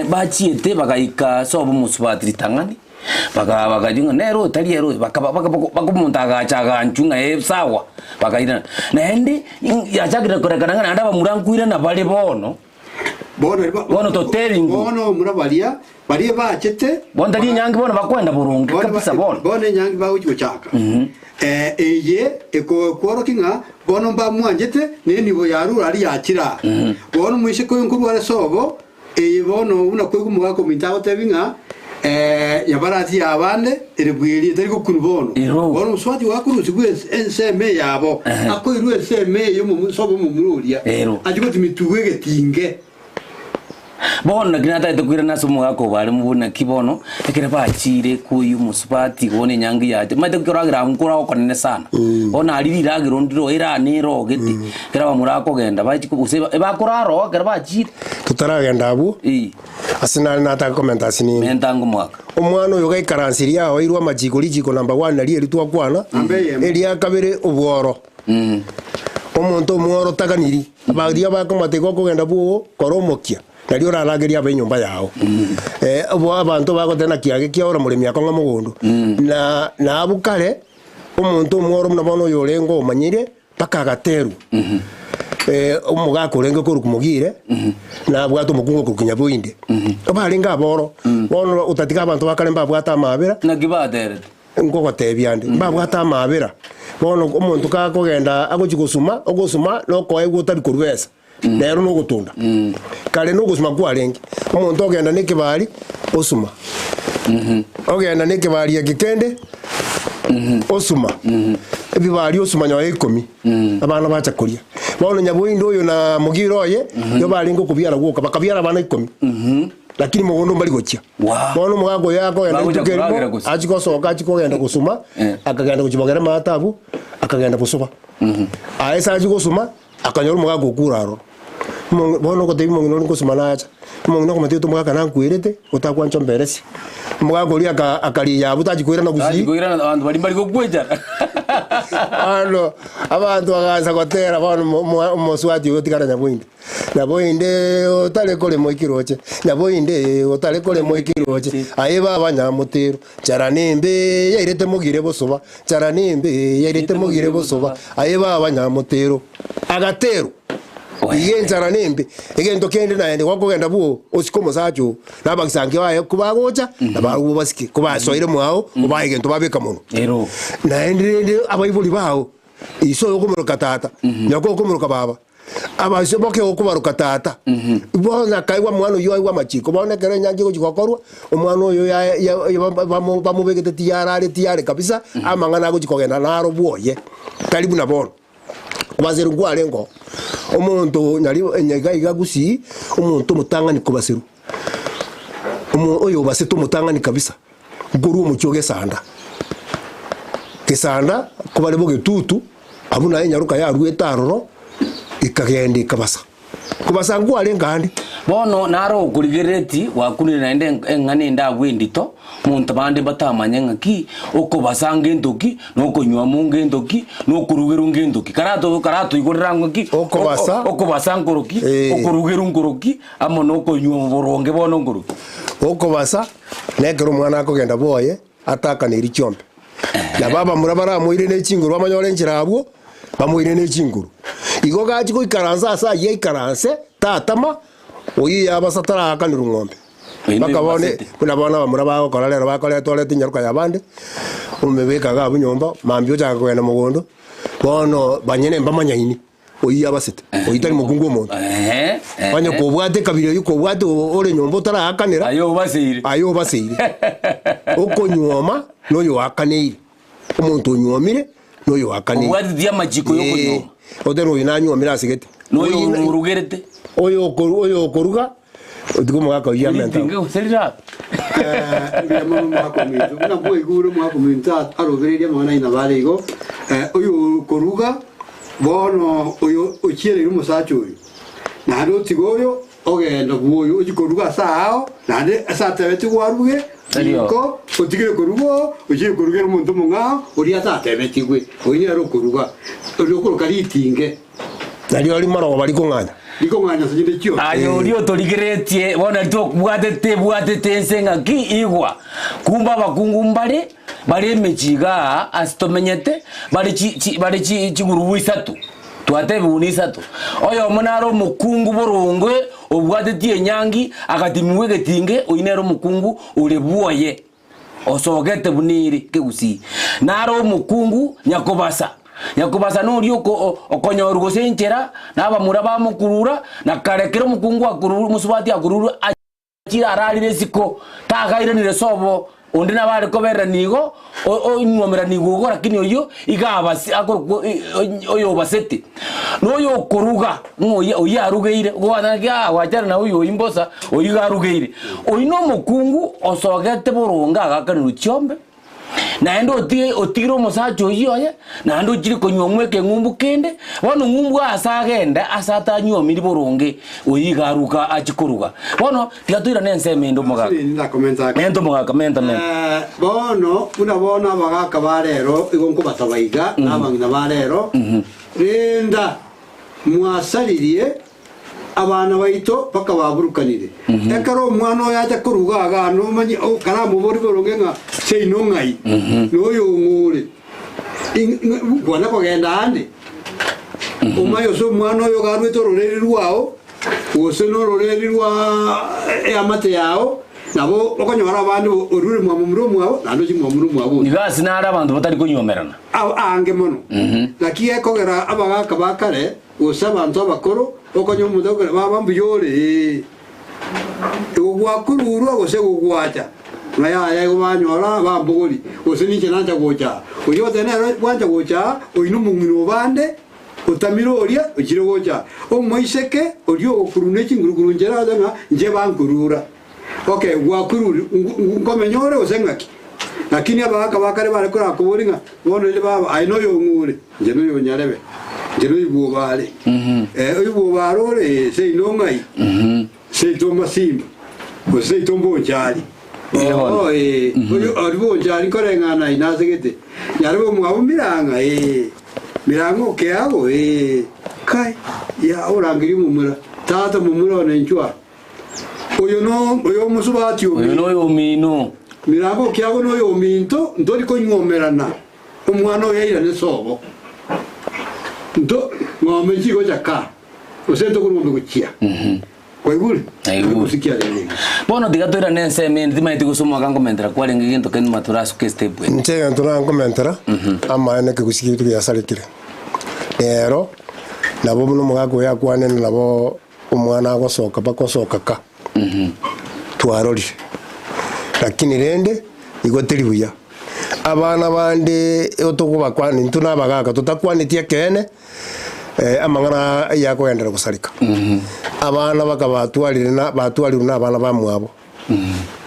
bachiete bagaika ase obomosubati ritang'ani, bakaywa ng'a nere oyo tari ere oyo, bakaba baka omonto agacha aganchwa ng'a ee sawa, bakairana. Naende yachakire korekana ng'a naende abamura nkoirana bare bono, bono totebia ng'o. Bono abamura baria, baria bachete. Bono tari enyangi bono bakoenda boronge kabisa bono. Bono enyangi bagochia gochaka. Eye ekokworokia ng'a bono mbamwanchete, na enibo yarure aria yachire aa. Bono omoiseke oyo nkorwa are sobo, eye bono buna koigwa omogaka ominto agotebi ng'a yabarasi y'abande ere bweri etari gokunwa bono. Bono omosubati oyo akorusigwa ensemo eyabo, akoirwa ensemo eye sobo omomura oria, achie gotimia etugo egetinge. Bono naki natagete koirana ase omogaka obo are mobori naki bono, ekero bachiire koyia omosubati bono enyangi yacha, omanyete ekoragera abwo nkore okonene sana. Bono aria riragero ndiro erane ere ogete, ekero abamura bakogenda bachia gose ebakorara oo ekero bachiire. Totaragenda abwo, ase nare nataka komenta ase nini. Menta ango omogaka. Omwana oyo gaikaransirie ao airwe amachiko richiko number one nario eri twakwana, eria kabere obworo. Omonto omworo taganiri, baria bakomotiga okogenda bwoo kora omokia, nario oraragerie abe enyomba yao. Eh, obo abanto bagoteba naki age kia ora moremi akong'a mogondo. Na na abwo kare, omonto omworo buna bono oyo orenge omanyire, mpaka agaterwa. Eh, omogaka orenge korokwa Mogire, nabwate omokungu okorokwa Nyaboinde. Barenge aboro, bono otatiga abanto ba kare mbabwate amabera. Naki baterete? Nkogotebia nde, mbabwate amaabera. Bono omonto gakogenda agochia gosuma, ogosuma nokoegwa otari korwa besa, nero nogotunda. Kare nogosuma kwarenge, omonto ogenda na ekebari, osuma, ogenda na ekebari eke kende, osuma, ebibari osuma nyoyo ikomi, abana bacha koria. Bono nyaboinde oyo na mogire oye, nigo barenge okobiara gwoka, bakabiara abana ikomi. Lakini mogondo mbari gochia. Wow. Bono omogaka oyo akogenda Bagocha rituko erimo, koragera gose? achia gosoka achia kogenda gosuma, Eh. akagenda gochia bogere amato abwo, akagenda gosoba. Aye ase achia gosuma, akanyora omogaka okure aroro. Omo bono ogotebia omong'ina oria ngosuma nacha, omong'ina okomotebia omogaka nankwerete, otakwancha omberesie. Omogaka oria aka akarigia abwo tachia koirana Tachia gusii. koirana abanto baria mbari gokwechara. Bono abanto bagaansa gotera bono mo- mo- omoswati oyo otigara nyaboinde. Naboinde otare korema ekeroche, naboinde otare korema ekeroche, aye baba nyamotero, nchara nembe yairete mogire bosoba, nchara nembe yairete mogire bosoba, aye baba nyamotero. Agaterwa, iga enchara nembe, egento kende naende gokogenda bwoo osike omosacha oo, na abagisangio baye kobagocha, nabarobwo obasike, kobasoire mwao, obae egento babeka monwe. Ero. Naende rende abaibori bao, iso oyo okomoroka tata, nyoko okomoroka baba. Abasio boke okobaroka tata. Bono akaigwa omwana oyio aigwe amachiko. Bono ekero enyancha egochia gokorwa, omwana oyo ya- ya- ya- bamo- bamobegete tiyarare tiyare kabisa, amang'ana agochia kogenda naro bwoye, tari buna bono. Kobaserwa nkwarenge oo, omonto nyari iga iga gusii, omonto omotang'ani kobaserwa, omo oyo obasete omotang'ani kabisa, nkorwa omochie o Gesanda. Gesanda, kobare bogetutu, Abwo naye enyaroka yaruete aroro, ekagenda ekabasa. Kobasa nkwarenge aande. Bono naro okorigereretie gwakunire naende eng'ana ende abwo endito, monto bande batamanye ng'aki okobasa ngento ki, na okonywa ngento ki, na okorugerwa ngento ki. Karato karatoigorera ng'aki, Okobasa. okobasa nkoroki, Eh. okorugerwa nkoroki, amo na okonywa boronge bono nkoroki. Okobasa, nekero omwana akogenda bwoye, atakaneri chiombe. Nabo abamura baramoire ne chinguru bamonyore enchera abwo, bamoire ne chinguru. Igo gachia goikaransa ase ayio aikaranse, tatama, oyio yabasa taraakanirwe ng'ombe. Oyo Mpaka bono noyobasete. buna bono abamura bagokora rero bakoreta orete enyaroka y'abande, omebeka iga abwo nyomba, mambia ochaka kogenda mogondo, bono banyene mbamanyaini. Oyio abasete, oyio tari mokungu omonto. Ehe, ehe. Onye kobwate ekabira eyio kobwate o- ore nyomba otaraakanera, Aye obaseire. aye obaseire. Okonyuoma na oyoakaneire. Omonto onyuomire na oyoakaneire. Obwatitie amachiko Eh, y'okonyuoma. Otebe oyo nanyuomire asegete. Na oyo Oyo- orugerete. Oyo okoru- oyo okoruga, otige omogaka oyio amente Ritinge gose rirabe. Mbuya mono omwaka ominto. Buna kwaigure omwaka ominto arobereirie amang'ana aye nabo are igo. Oyo okoruga Bono oyo ochiereire omosacha oyo, naende otiga oyo ogenda bw'oyo ochia koruga ase aao, naende ase atebetigwe aruge, riko otigire koruga oo, ochire korugera omonto omong'ao oria atatebetigwe, oyio nere okoruga, oria okoroka ritinge. Nario rimorogoba rikong'anya. Rikong'anya ase chinde chionsi. Aye oria otorigeretie, bono tobwatete ebwatete ense ng'aki igwa, kumbe abakungu mbare bare emechie igaa ase tomenyete, bare chi chi bare chi chigurubu isato, twatebigwa na isato. Oyomo nare omokungu boronge obwatetie enyangi, agatimigwa egetinge, oyio nere omokungu ore bwoye, osogete buna ere kegusii. Nare omokungu nyakobasa, nyakobasa noria oko o okonyorwa gose enchera, na abamura bamokurura, na kare kera omokungu akururwe omosubati akururwe. Achire ararire isiko, tagairanire sobo. Onde nabo are kobererania igo, onyuomeraniigwe igo, lakini oyio iga abasi akorokwa oyobasete. Na oyokoruga, ng'a oyio oyio arugeire, gokwana ng'a ah gwachana na oyo oyio mbosa, oyio iga arugeire. Oyio na omokungu osogete boronge agaakanerwa chiombe, naende otige otigire omosacha oyio oye, naende ochire konyuomwa ekeng'umbu kende, bono ng'umbu ase agende ase atanyuomiri boronge, oyio iga aruga achie koruga. Bono, tiga toirane ensemo ende omogaka. Menta omogaka, menta menta. Eh, bono buna bono abagaka ba rero igo nkobasaba iga, na abang'ina ba rero, renda mwasaririe abana baito mpaka baburukanire. Ekero omwana oyo acha koruga iga nomanye o- karamobori boronge ng'a seino ng'ai, na oyong'o ore, ing- ng'a- kwana kogenda ande, omanye gose omwana oyo iga arwete ororeri rwao, gose nororeri rwa eamate yao, nabo okonyora abande orure mwamomura omwabo, naende ochie mwamura omwabo onde. Iga ase nare abanto batari konyuomerana. Aange mono. Naki gekogera abagaaka ba kare, Gose abanto abakoro, okonya omonto agokora, Baba, mbuya ore, ee. Igo gwakururwa gose gogwacha, ng'a yaya igo banyora bambogori, gose ninche nancha gocha aa. Oyio goteba nere bwancha gocha aa, oyio nomong'ina obande, otamire oria, ochire gocha aa. Omoiseke oria ogokururwa ne chingurukuru nchera aze ng'a inche bankurura. Okay, gwakururire, nkomenya ore gose ng'aki? Lakini abagaka ba kare bare korakobori ng'a bono rende baba, aye noyong'u ore, inche noyonyarebe, inche noibwobare. Eh, oibwobare ore, ee, seino ng'ai? Seito masimba, gose seito mbonchari. Oo, ee, oyo ori bonchari nkoreng'ana aye nasegete. Nyarebe omwabo mirang'a, ee, mirang'a okeago, ee, kai, ya orangerie omomura, tata momura one inchuo aa. Oyo no oyo omosubati Oyo omino. noyo omino. Mirango okiago noyo ominto, ntori konyuomerana, omwana oyo airane sobo. Nto ng'ombe nchigocha ka, gose ntokore ng'ombe gochia. Kwaigure? Naigure. Gose kiarenge. Bono tiga toirane ensemo ende timaeti gose omwaka nkomentera kwarenge gento kende nyuma torasuke estep ende. Inche egento nankomentera, amaene ekegusii giaito giasarekire. Rero, nabo buna omogaka oyo akwanire nabo Omwana agosoka bagosoka ka twarorire, lakini rende igo teri buya. Abana bande igo tokobakwana intwe na abagaka totakwaneti ekeene amang'ana aya akogenderera gosareka. Abana baka batwarire na batwarirwe na abana bamwabo,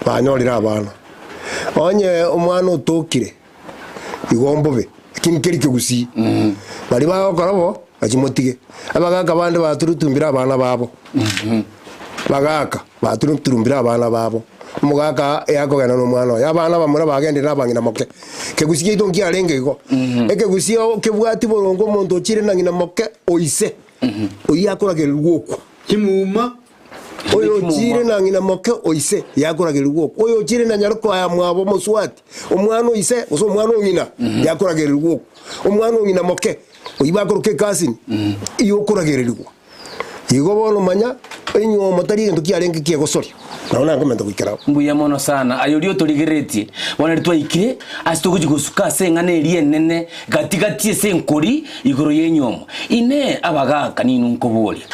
banyorire abana. Onye omwana otokire. Igo mbobe, lakini keri kegusii. Baria bagokora bo, bachimotige. Abagaka bande baturutumbire abana babo. Bagaka baturuturumbire abana babo. Omogaka yakogenda na omwana oye, abana bamura bagendire na abang'ina moke. Kegusii kiaito nkiarenge igo. Ekegusii oo kebwati boronge omonto ochire na ng'ina moke oise, oyio akoragererigwa okwo. Chimuma Oyo ochiire na ng'ina moke o ise, yakoragererigwa okwo. Oyo ochiire na nyaroko ya mwabo omoswati, omwana o ise, gose omwana o ng'ina, yakoragererigwa okwo. Omwana o ng'ina moke, oyio bakoroka ekasini, yokoragererigwa. Igo bono manya, enywomo tari egento kiarenge kiegosoria. Nabo nakomenta goikera abwo. Mbuya mono sana aye oria otorigereretie. Bono riria twaikire ase togochia gosuka ase eng'ana eria enene gati gati ase enkori igoro y'enywomo. Inee! Abagaaka ninwe nkoboria,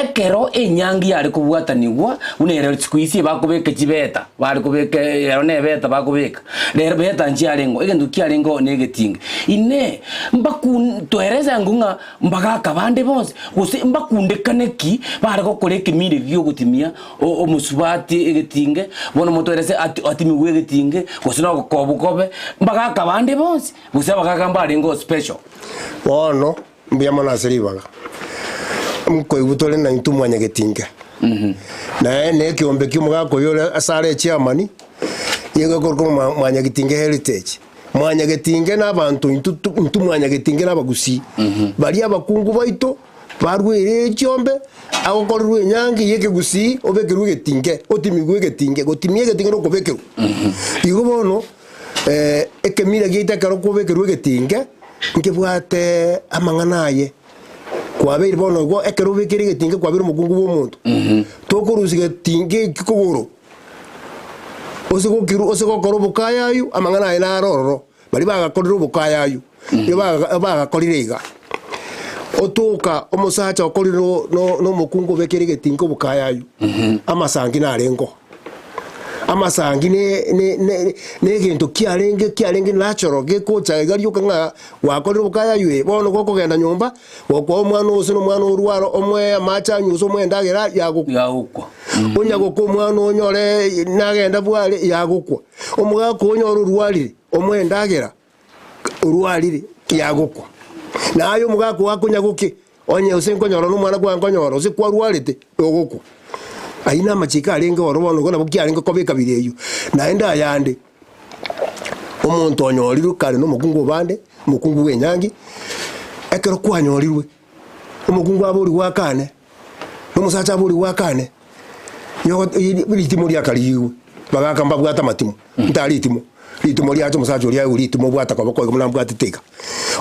ekero enyangi yare kobwatanigwa, buna ere siku hizi ebakobeka chibeta, bare kobeka ero nebeta bakobeka, rero beta nchiarengeo, egento kiarengeo negetinga. Inee! Mbakun toerese ango ng'a mbagaaka bande bonsi, gose mbakundekane ki bare gokora ekemira eki giogotimia omosubati egetinge, bono motoerese ati atimigwe egetinge, gose nogokobu kobe, mbagaaka bande bonsi, gose abagaaka mbarengeo special. Bono mbuya mono ase ribaga, nkoigwa tore naintwe mwanyagetinge, naye na ekeombe kia omogaka oyio ore ase are echairman, nigo ekorokwa mwa mwanyagetinge heritage. Mwanyagetinge na abanto intwe tu intwe mwanyagetinge na abagusii, baria abakungu baito barwere echiombe, agokorerwa enyangi ya ekegusii obekerwe egetinge, otimigwe egetinge, gotimia egetinge na okobekerwa. Igo bono. Ekemira giaito ekero kobekerwa egetinge, nkebwate amang'ana aye. Kwabeire bono igo ekero obekeire egetinge kwabeire omokungu bwa omonto, tokorusia getinge eki kogoro, ose gokiru ose gokora obokayayu, amang'ana aye naro ororo, baria bagakorire obokayayu, nigo baga bagakorire iga. Otoka omosacha okorire no no na omokungu obekeire egetinge obokayayu, amasangi narengeo. Amasangi ne ne ne na egento kiarenge kiarenge natural gekocha iga rioka ng'a gwakorire obokayaywe eh, bono gokogenda nyomba, gokoa omwana ose na omwana orware omoe amache anywe gose omoe endagera yagokwa. Yagokwa. Onya gokwa omwana onyore nagenda bware yagokwa. Omogaka onyore orwarire omoe endagera orwarire yagokwa. Naye omogaka ogo akonya goke, onye gose nkonyora na omwana kwaye nkonyora, gose kwarwarete, ogokwa. Ayio na amachiko arenge oro bono igo nabo kiarenge koba ekabira eyio. Naende ayande, omonto onyorirwe kare na omokungu obande, omokungu bwa enyangi, ekero kwanyorirwe, omokungu aborigwe akane, na omosacha aborigwe akane, nigo ritimo riakarigigwe, bagaka mbabwate amatimo, ntari ritimo, ritimo riacha omosacha oria aigwe ritimo obwate koboko iga buna mbwatete iga.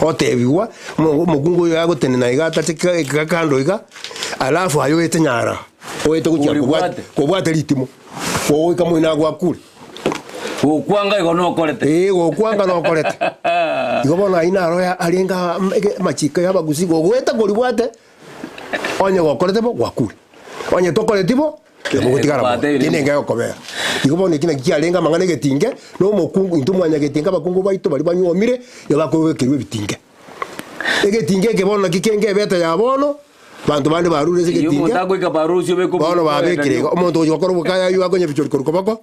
Otebigwa, omo omokungu oyo agotenena iga atache ka iga kando iga, alafu aye oete nyara, oete gochia kobwate Oribwate. kobwate ritimo, gogoika moino agwakure. Gokwanga igo nokorete. Ee, gokwanga nokorete. Igo bono ayio naro ya arenge aa ege amachiko ya abagusii, gogoeta koribwate. Onye gokorete bo, gwakure. Onye tokoreti bo, nabo ogotigara moyo. Gwatebirie Kende bo. ngegokobera. Igo bono eki naki kiarenge amang'ana egetinge, na omokungu, intwe mwanyagetinge abakungu baito baria banyuomire, nigo bakobekerwa ebitinge. Egetinge eke bono naki kenge ebete ya bono, banto bande barure ase Eyio egetinge, omonto agoika barusie obeke bono omonto babekire iga, omonto ogochia gokora obokaya aywo akonyebichori korwa koboko,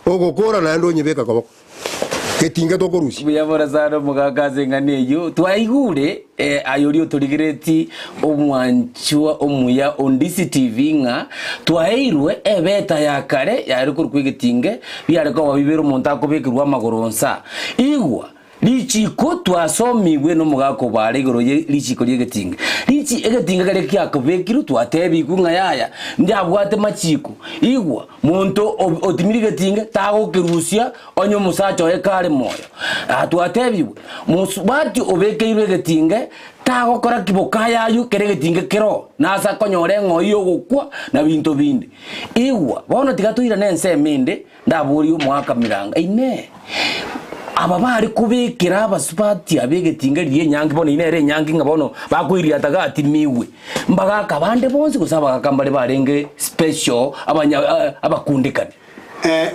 ogokora naende onyebeka koboko. Getinge tokorusia. Mbuya mono sana omogaka ase eng'ana eyio. Twaigure eh, aye oria otorigereti omwanchwa omuya o Ndisi TV ng'a twaeirwe ebeta ya kare yare korokwa egetinge biare koba bibere omonto akobekerwa amagoro nsa. Igwa richiko twasomigwe nomogaka obare igoro ye richiko riegetinge. Richi egetinge keria kiakobekirwe twatebigwe ng'a yaya ndiabwate machiko. Igwa Monto otimire getinge tagokerusia onye omosacha oye kare moyo. Aa twatebigwe, mosubati obekeirwe egetinge tagokora ki bokayayu kere egetinge keroo, nase akonyora eng'oi y'ogokwa na binto binde. Igwa, bono tiga toirane ensemo ende, ndaborie omoaka miranga, Inee! Aba bare kobekera abasubati aba egetinga riria enyangi bono eyio nere enyangi ng'a bono bakoiriata gatimigwe. Mbagaka abande bonsi gose abagaka mbare barenge special abanya abakundekani.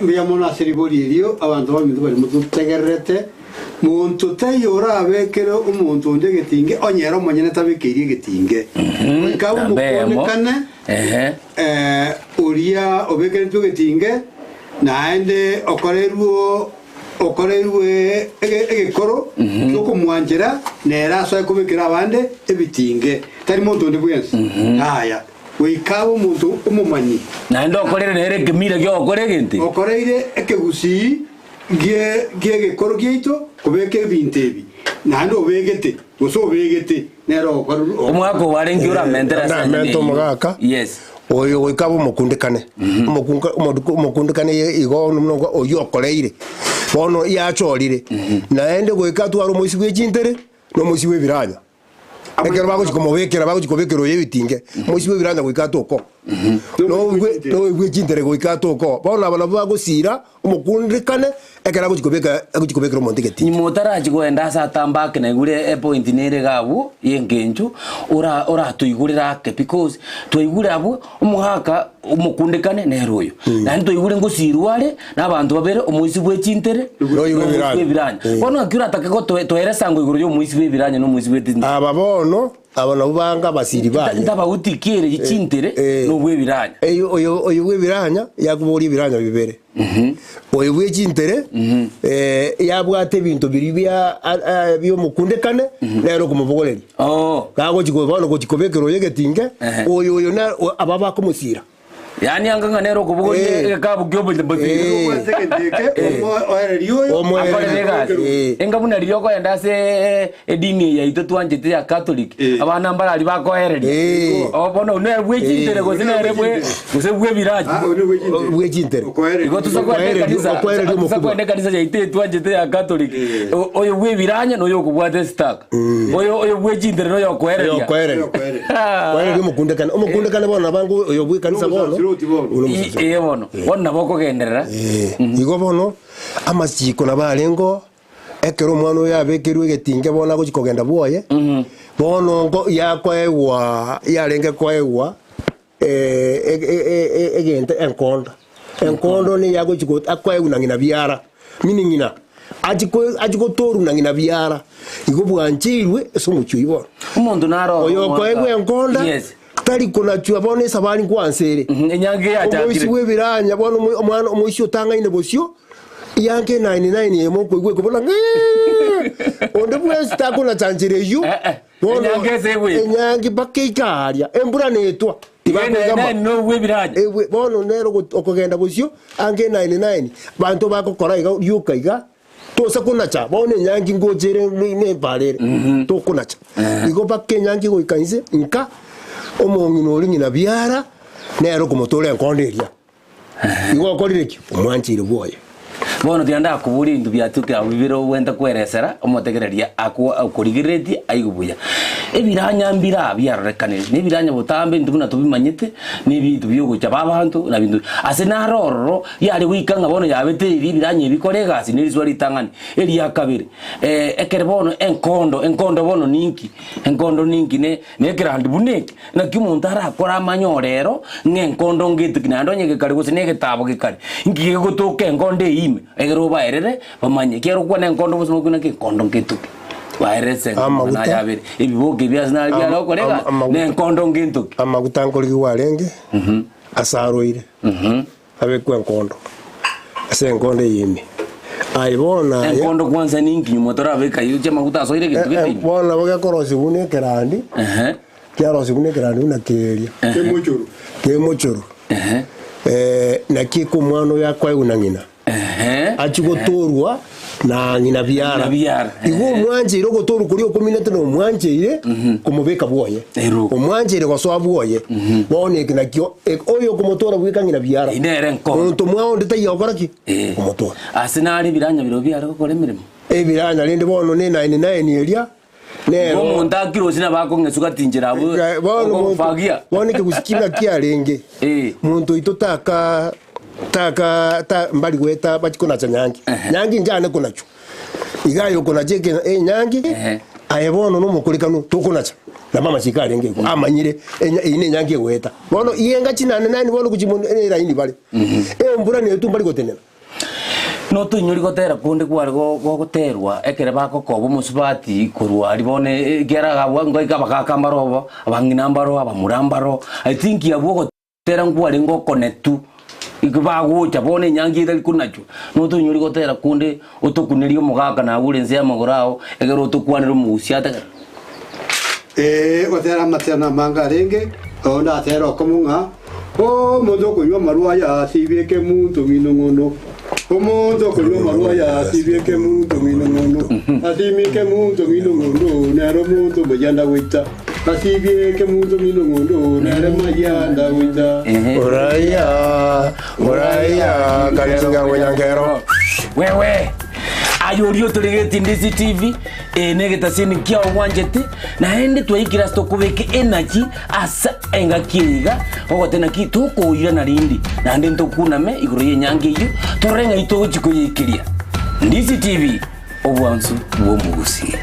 Mbuya mono ase ribori erio, abanto baminto baria mototegererete. Monto taiyo orabekere omonto onde egetinge, onye ere omonyene tabekeiri egetinge. Goika abe Namba eyemo. omokundekane, oria obekeretwe egetinge, Naende okoreirwe okoreirwe egekoro gi'okomwanchera, nere asoe kobekera abande ebitinge, tari monto onde bwensi. Yaya, goika abe omonto omomanyi. Naende okorere nere ekemira gi'ogokora egento. Okoreire ekegusii gi'egekoro giaito kobeka ebinto ebi, naende obegete, gose obegete, nere ogokorerwa. Omogaka obo arenge oramentere ase enyama Namente eyio. omogaka Yes. oyo goika abe omokundekane Omokunga- omoduko- omokundekane ye- igo buna oyio okoreire bono yachorire naende goika atware omoisia bwe chintere na omoisia bwe ebiranya. Ekero bagochia komobekera bagochia kobekera oyo ebitinge, omoisia bwe ebiranya goika atoke oo. Noigwe noigwe chintere goika atoke oo. Bono aba nabwo bagosira omokundekane ekero agochia kobeka agochia kobekera omonto egetinge. Nyuma otarachia kogenda ase atambe ake naigure epoint nere iga abwo ya engencho ora oratoigorere ake because twaigure abwo omogaka omokundekane nere oyo. Naende twaigure ngosirwa are na abanto babere omoisia bwe chintere Na oyo bwe na omoisia ebiranya. bwe ebiranya. Bono ng'aki oratake gotoe toeresa ngo igoro ya omoisia bwe ebiranya na omoisia bwe chintere. Aba bono, aba nabwo banga abasiri baye. Ntabauti ki ere ye chintere Eh. na obwe ebiranya. Eyo oyo oyo bwe ebiranya yakoboria ebiranya bibere. Oyo bwe chintere eh, yabwate ebinto biria bia a- a- bi'omokundekane nere okomobogoreria. Oo. Gagochi ko bono gochi kobekera oyo egetinge, Ehe. oyo oyo na aba bakomosira. Yaani anga ng'a nere okobogoria Eh. egekabu ki'obochie Eh. Obwate egento eke, omoererie oyo, Omoererie. akorere egasi. Eh. Enga buna riria okoenda ase edini eye yaito twanchete ya Catholic, Eh. abana mbarari bakoereria. Eh. Oh, bono nere bwe chintere gose nere bwe gose bwe ebirachi. Ah, oyo nobwe chintere. Bwe chintere. Okoereria. Igo tosa kwenda Okoereria- ekanisa, okoereria tosa omokubwa. kwenda ekanisa yaito eye twanchete ya Catholic. Eh. O- Oyo bwe ebiranya na oyo okobwata esitaka. Oyo oyo bwe chintere na oyo okoereria. Oyo okoereria. Okoereria. Okoereria omokundekane. Omokundekane bono nabange oyo bwe ekanisa bono. Nomosasiroti bono. Oyo nomosasiroti. Ee bono, bono nabo okogenderera. Eh, igo bono amachiko nabo arenge ekero omwana oyo abekerwe egetinge bono agochi kogenda bwoye, bono nko yakoegwa yarenge koegwa egento enkonda. Enkondo nigo agochi go akoegwa na ng'ina biara, meaning ng'ina achi ko achi gotorwa na ng'ina biara, igo bwancheirwe ase omochie oyio bono. Omonto naro Oyo okoegwa enkonda, Yes. tari konachwa bono esabari nkwansa ere. Enyangi Omoisia yachakire. bwa ebiranya bono omo omwana omoisia otang'aine bosio, Eanka enaini naini eyemo okoigwa ekobora ng'eeee, onde bwensi takonachanchera eyio, Eh, eh. bono Enyangi ase egweta. enyangi mpaka eike aaria, embura netwa, tibakoigama. Naini nobwa ebiranya. Ewe bono nere ogo- okogenda bosio, anka enaini naini, banto bagokora iga rioka iga, tosa konacha, bono enyangi ngocha ere ne- ne epara ere, tokonacha. Igo mpaka enyangi egoika inse, nka, omong'ina oria ng'ina biara, nere okomotora enkondo eria. Igo okorire ki? Omwancheire bwoye. Bono tiga ndakoborie ebinto biatuke abwo bibere ogwente kweresera, omotegereria ako okorigereretie aigwe buya. Ebiranya mbire aa biarorekanire, na ebiranya botambe intwe buna tobimanyete, na ebinto biogochaba abanto, na binto ase naro ororo yare goika ng'a bono yabete eria ebiranya ebi bikore egasi na eriswa ritang'ani. Eria kabere, ekere bono enkondo, enkondo bono ninki? Enkondo ninki ne nekerandi buna eke? Naki omonto arakore amanye orero ng'a enkondo ngetiki naende onye gekare gose na egetabo gekare, inki gegotoka enkondo eyio ime? Ekero obaerere bamanye, ekiagera okwana enkondo bosio mokwana naki enkondo ngetoki. Baerere ase enkondo Amaguta. naye abere, ebiboke ebi ase nare biare gokora egasi, Amaguta. na enkondo ngentoki. Amaguta nkorigigwa arenge, asaroire. Abekwe enkondo ase enkondo eye ime. Aye bono aye. Enkondo kwansa ninki nyuma torabeka igo chiamaguta asoire egento gete ime? Bono nabo gekorosiwa buna ekerandi, kiarosiwa buna ekerandi buna keria. Kemochoro. Kemochoro. Naki eke omwana oyo akoegwa na ng'ina. Achie gotoorwa na ng'ina biara. Igo omwancheire ogotoorwa koria okominete na omwancheire komobeka bwoye. Omwancheire gosoa bwoye. Bono eke nakio oyo okomotoora bweka ng'ina biara. Monto mwao onde taiyo ogokora ki? Omotoora. Ase nare ebiranya biria biare gokora emeremo. Ebiranya rende bono ne naini naini eria nero. Omonto akire gose nabo akong'eswa gati inchera abwo Bono monto ogofagia. bono ekegusii kina kiarenge monto oito taka taka ta mbari goeta bachi konacha nyangi nyangi inche konachwa iga aye okonacha eke enyangi aye bono na omokorekanu tokonacha nabo amachiko arenge igo amanyire enya eyio ne enyangi egoeta bono ienga chinane nani bono gochia mono eraini bare embura netwa mbari gotenena. Notoinyori gotera konde kware gogoterwa ekere bagokoba omosubati korwa aria bono ekiagera agabua ngoika abagaka mbaro obo, abang'ina mbaro, abamura mbaro, I think abwo ogotera nkwarenge okonetu, igo bagocha bono enyangi etari konachwa, notoinyori gotera konde otokunerie omogaka naye ore inse y'amagoro ao, ekero otokwanere omogusia ategerere. Ee, gotera amatera namange arenge, onde atere okomo ng'a, Omonto okonywa amarwa aya asibie kemunto ng'inong'ono, Omonto okonywa amarwa aya asibie kemunto ng'inong'ono, Asimie kemunto ng'inong'ono, nere omonto omoyia goita, Asibie kemunto ng'inong'ono, nere mayia ndagoita. Uraia, uraia, kanchinga ng'wenyangero. Wewe aye oria otorigetie Ndisi TV eye na egetasini kiao gwanchete naende twaikire ase tokobeka energy ase engaki eye iga ogote naki tokoirana rende naende ntokuname igoro ya enyangi eyio torore ng'ai togochi koyeikeria. Ndisi TV obwansu bwa omogusii.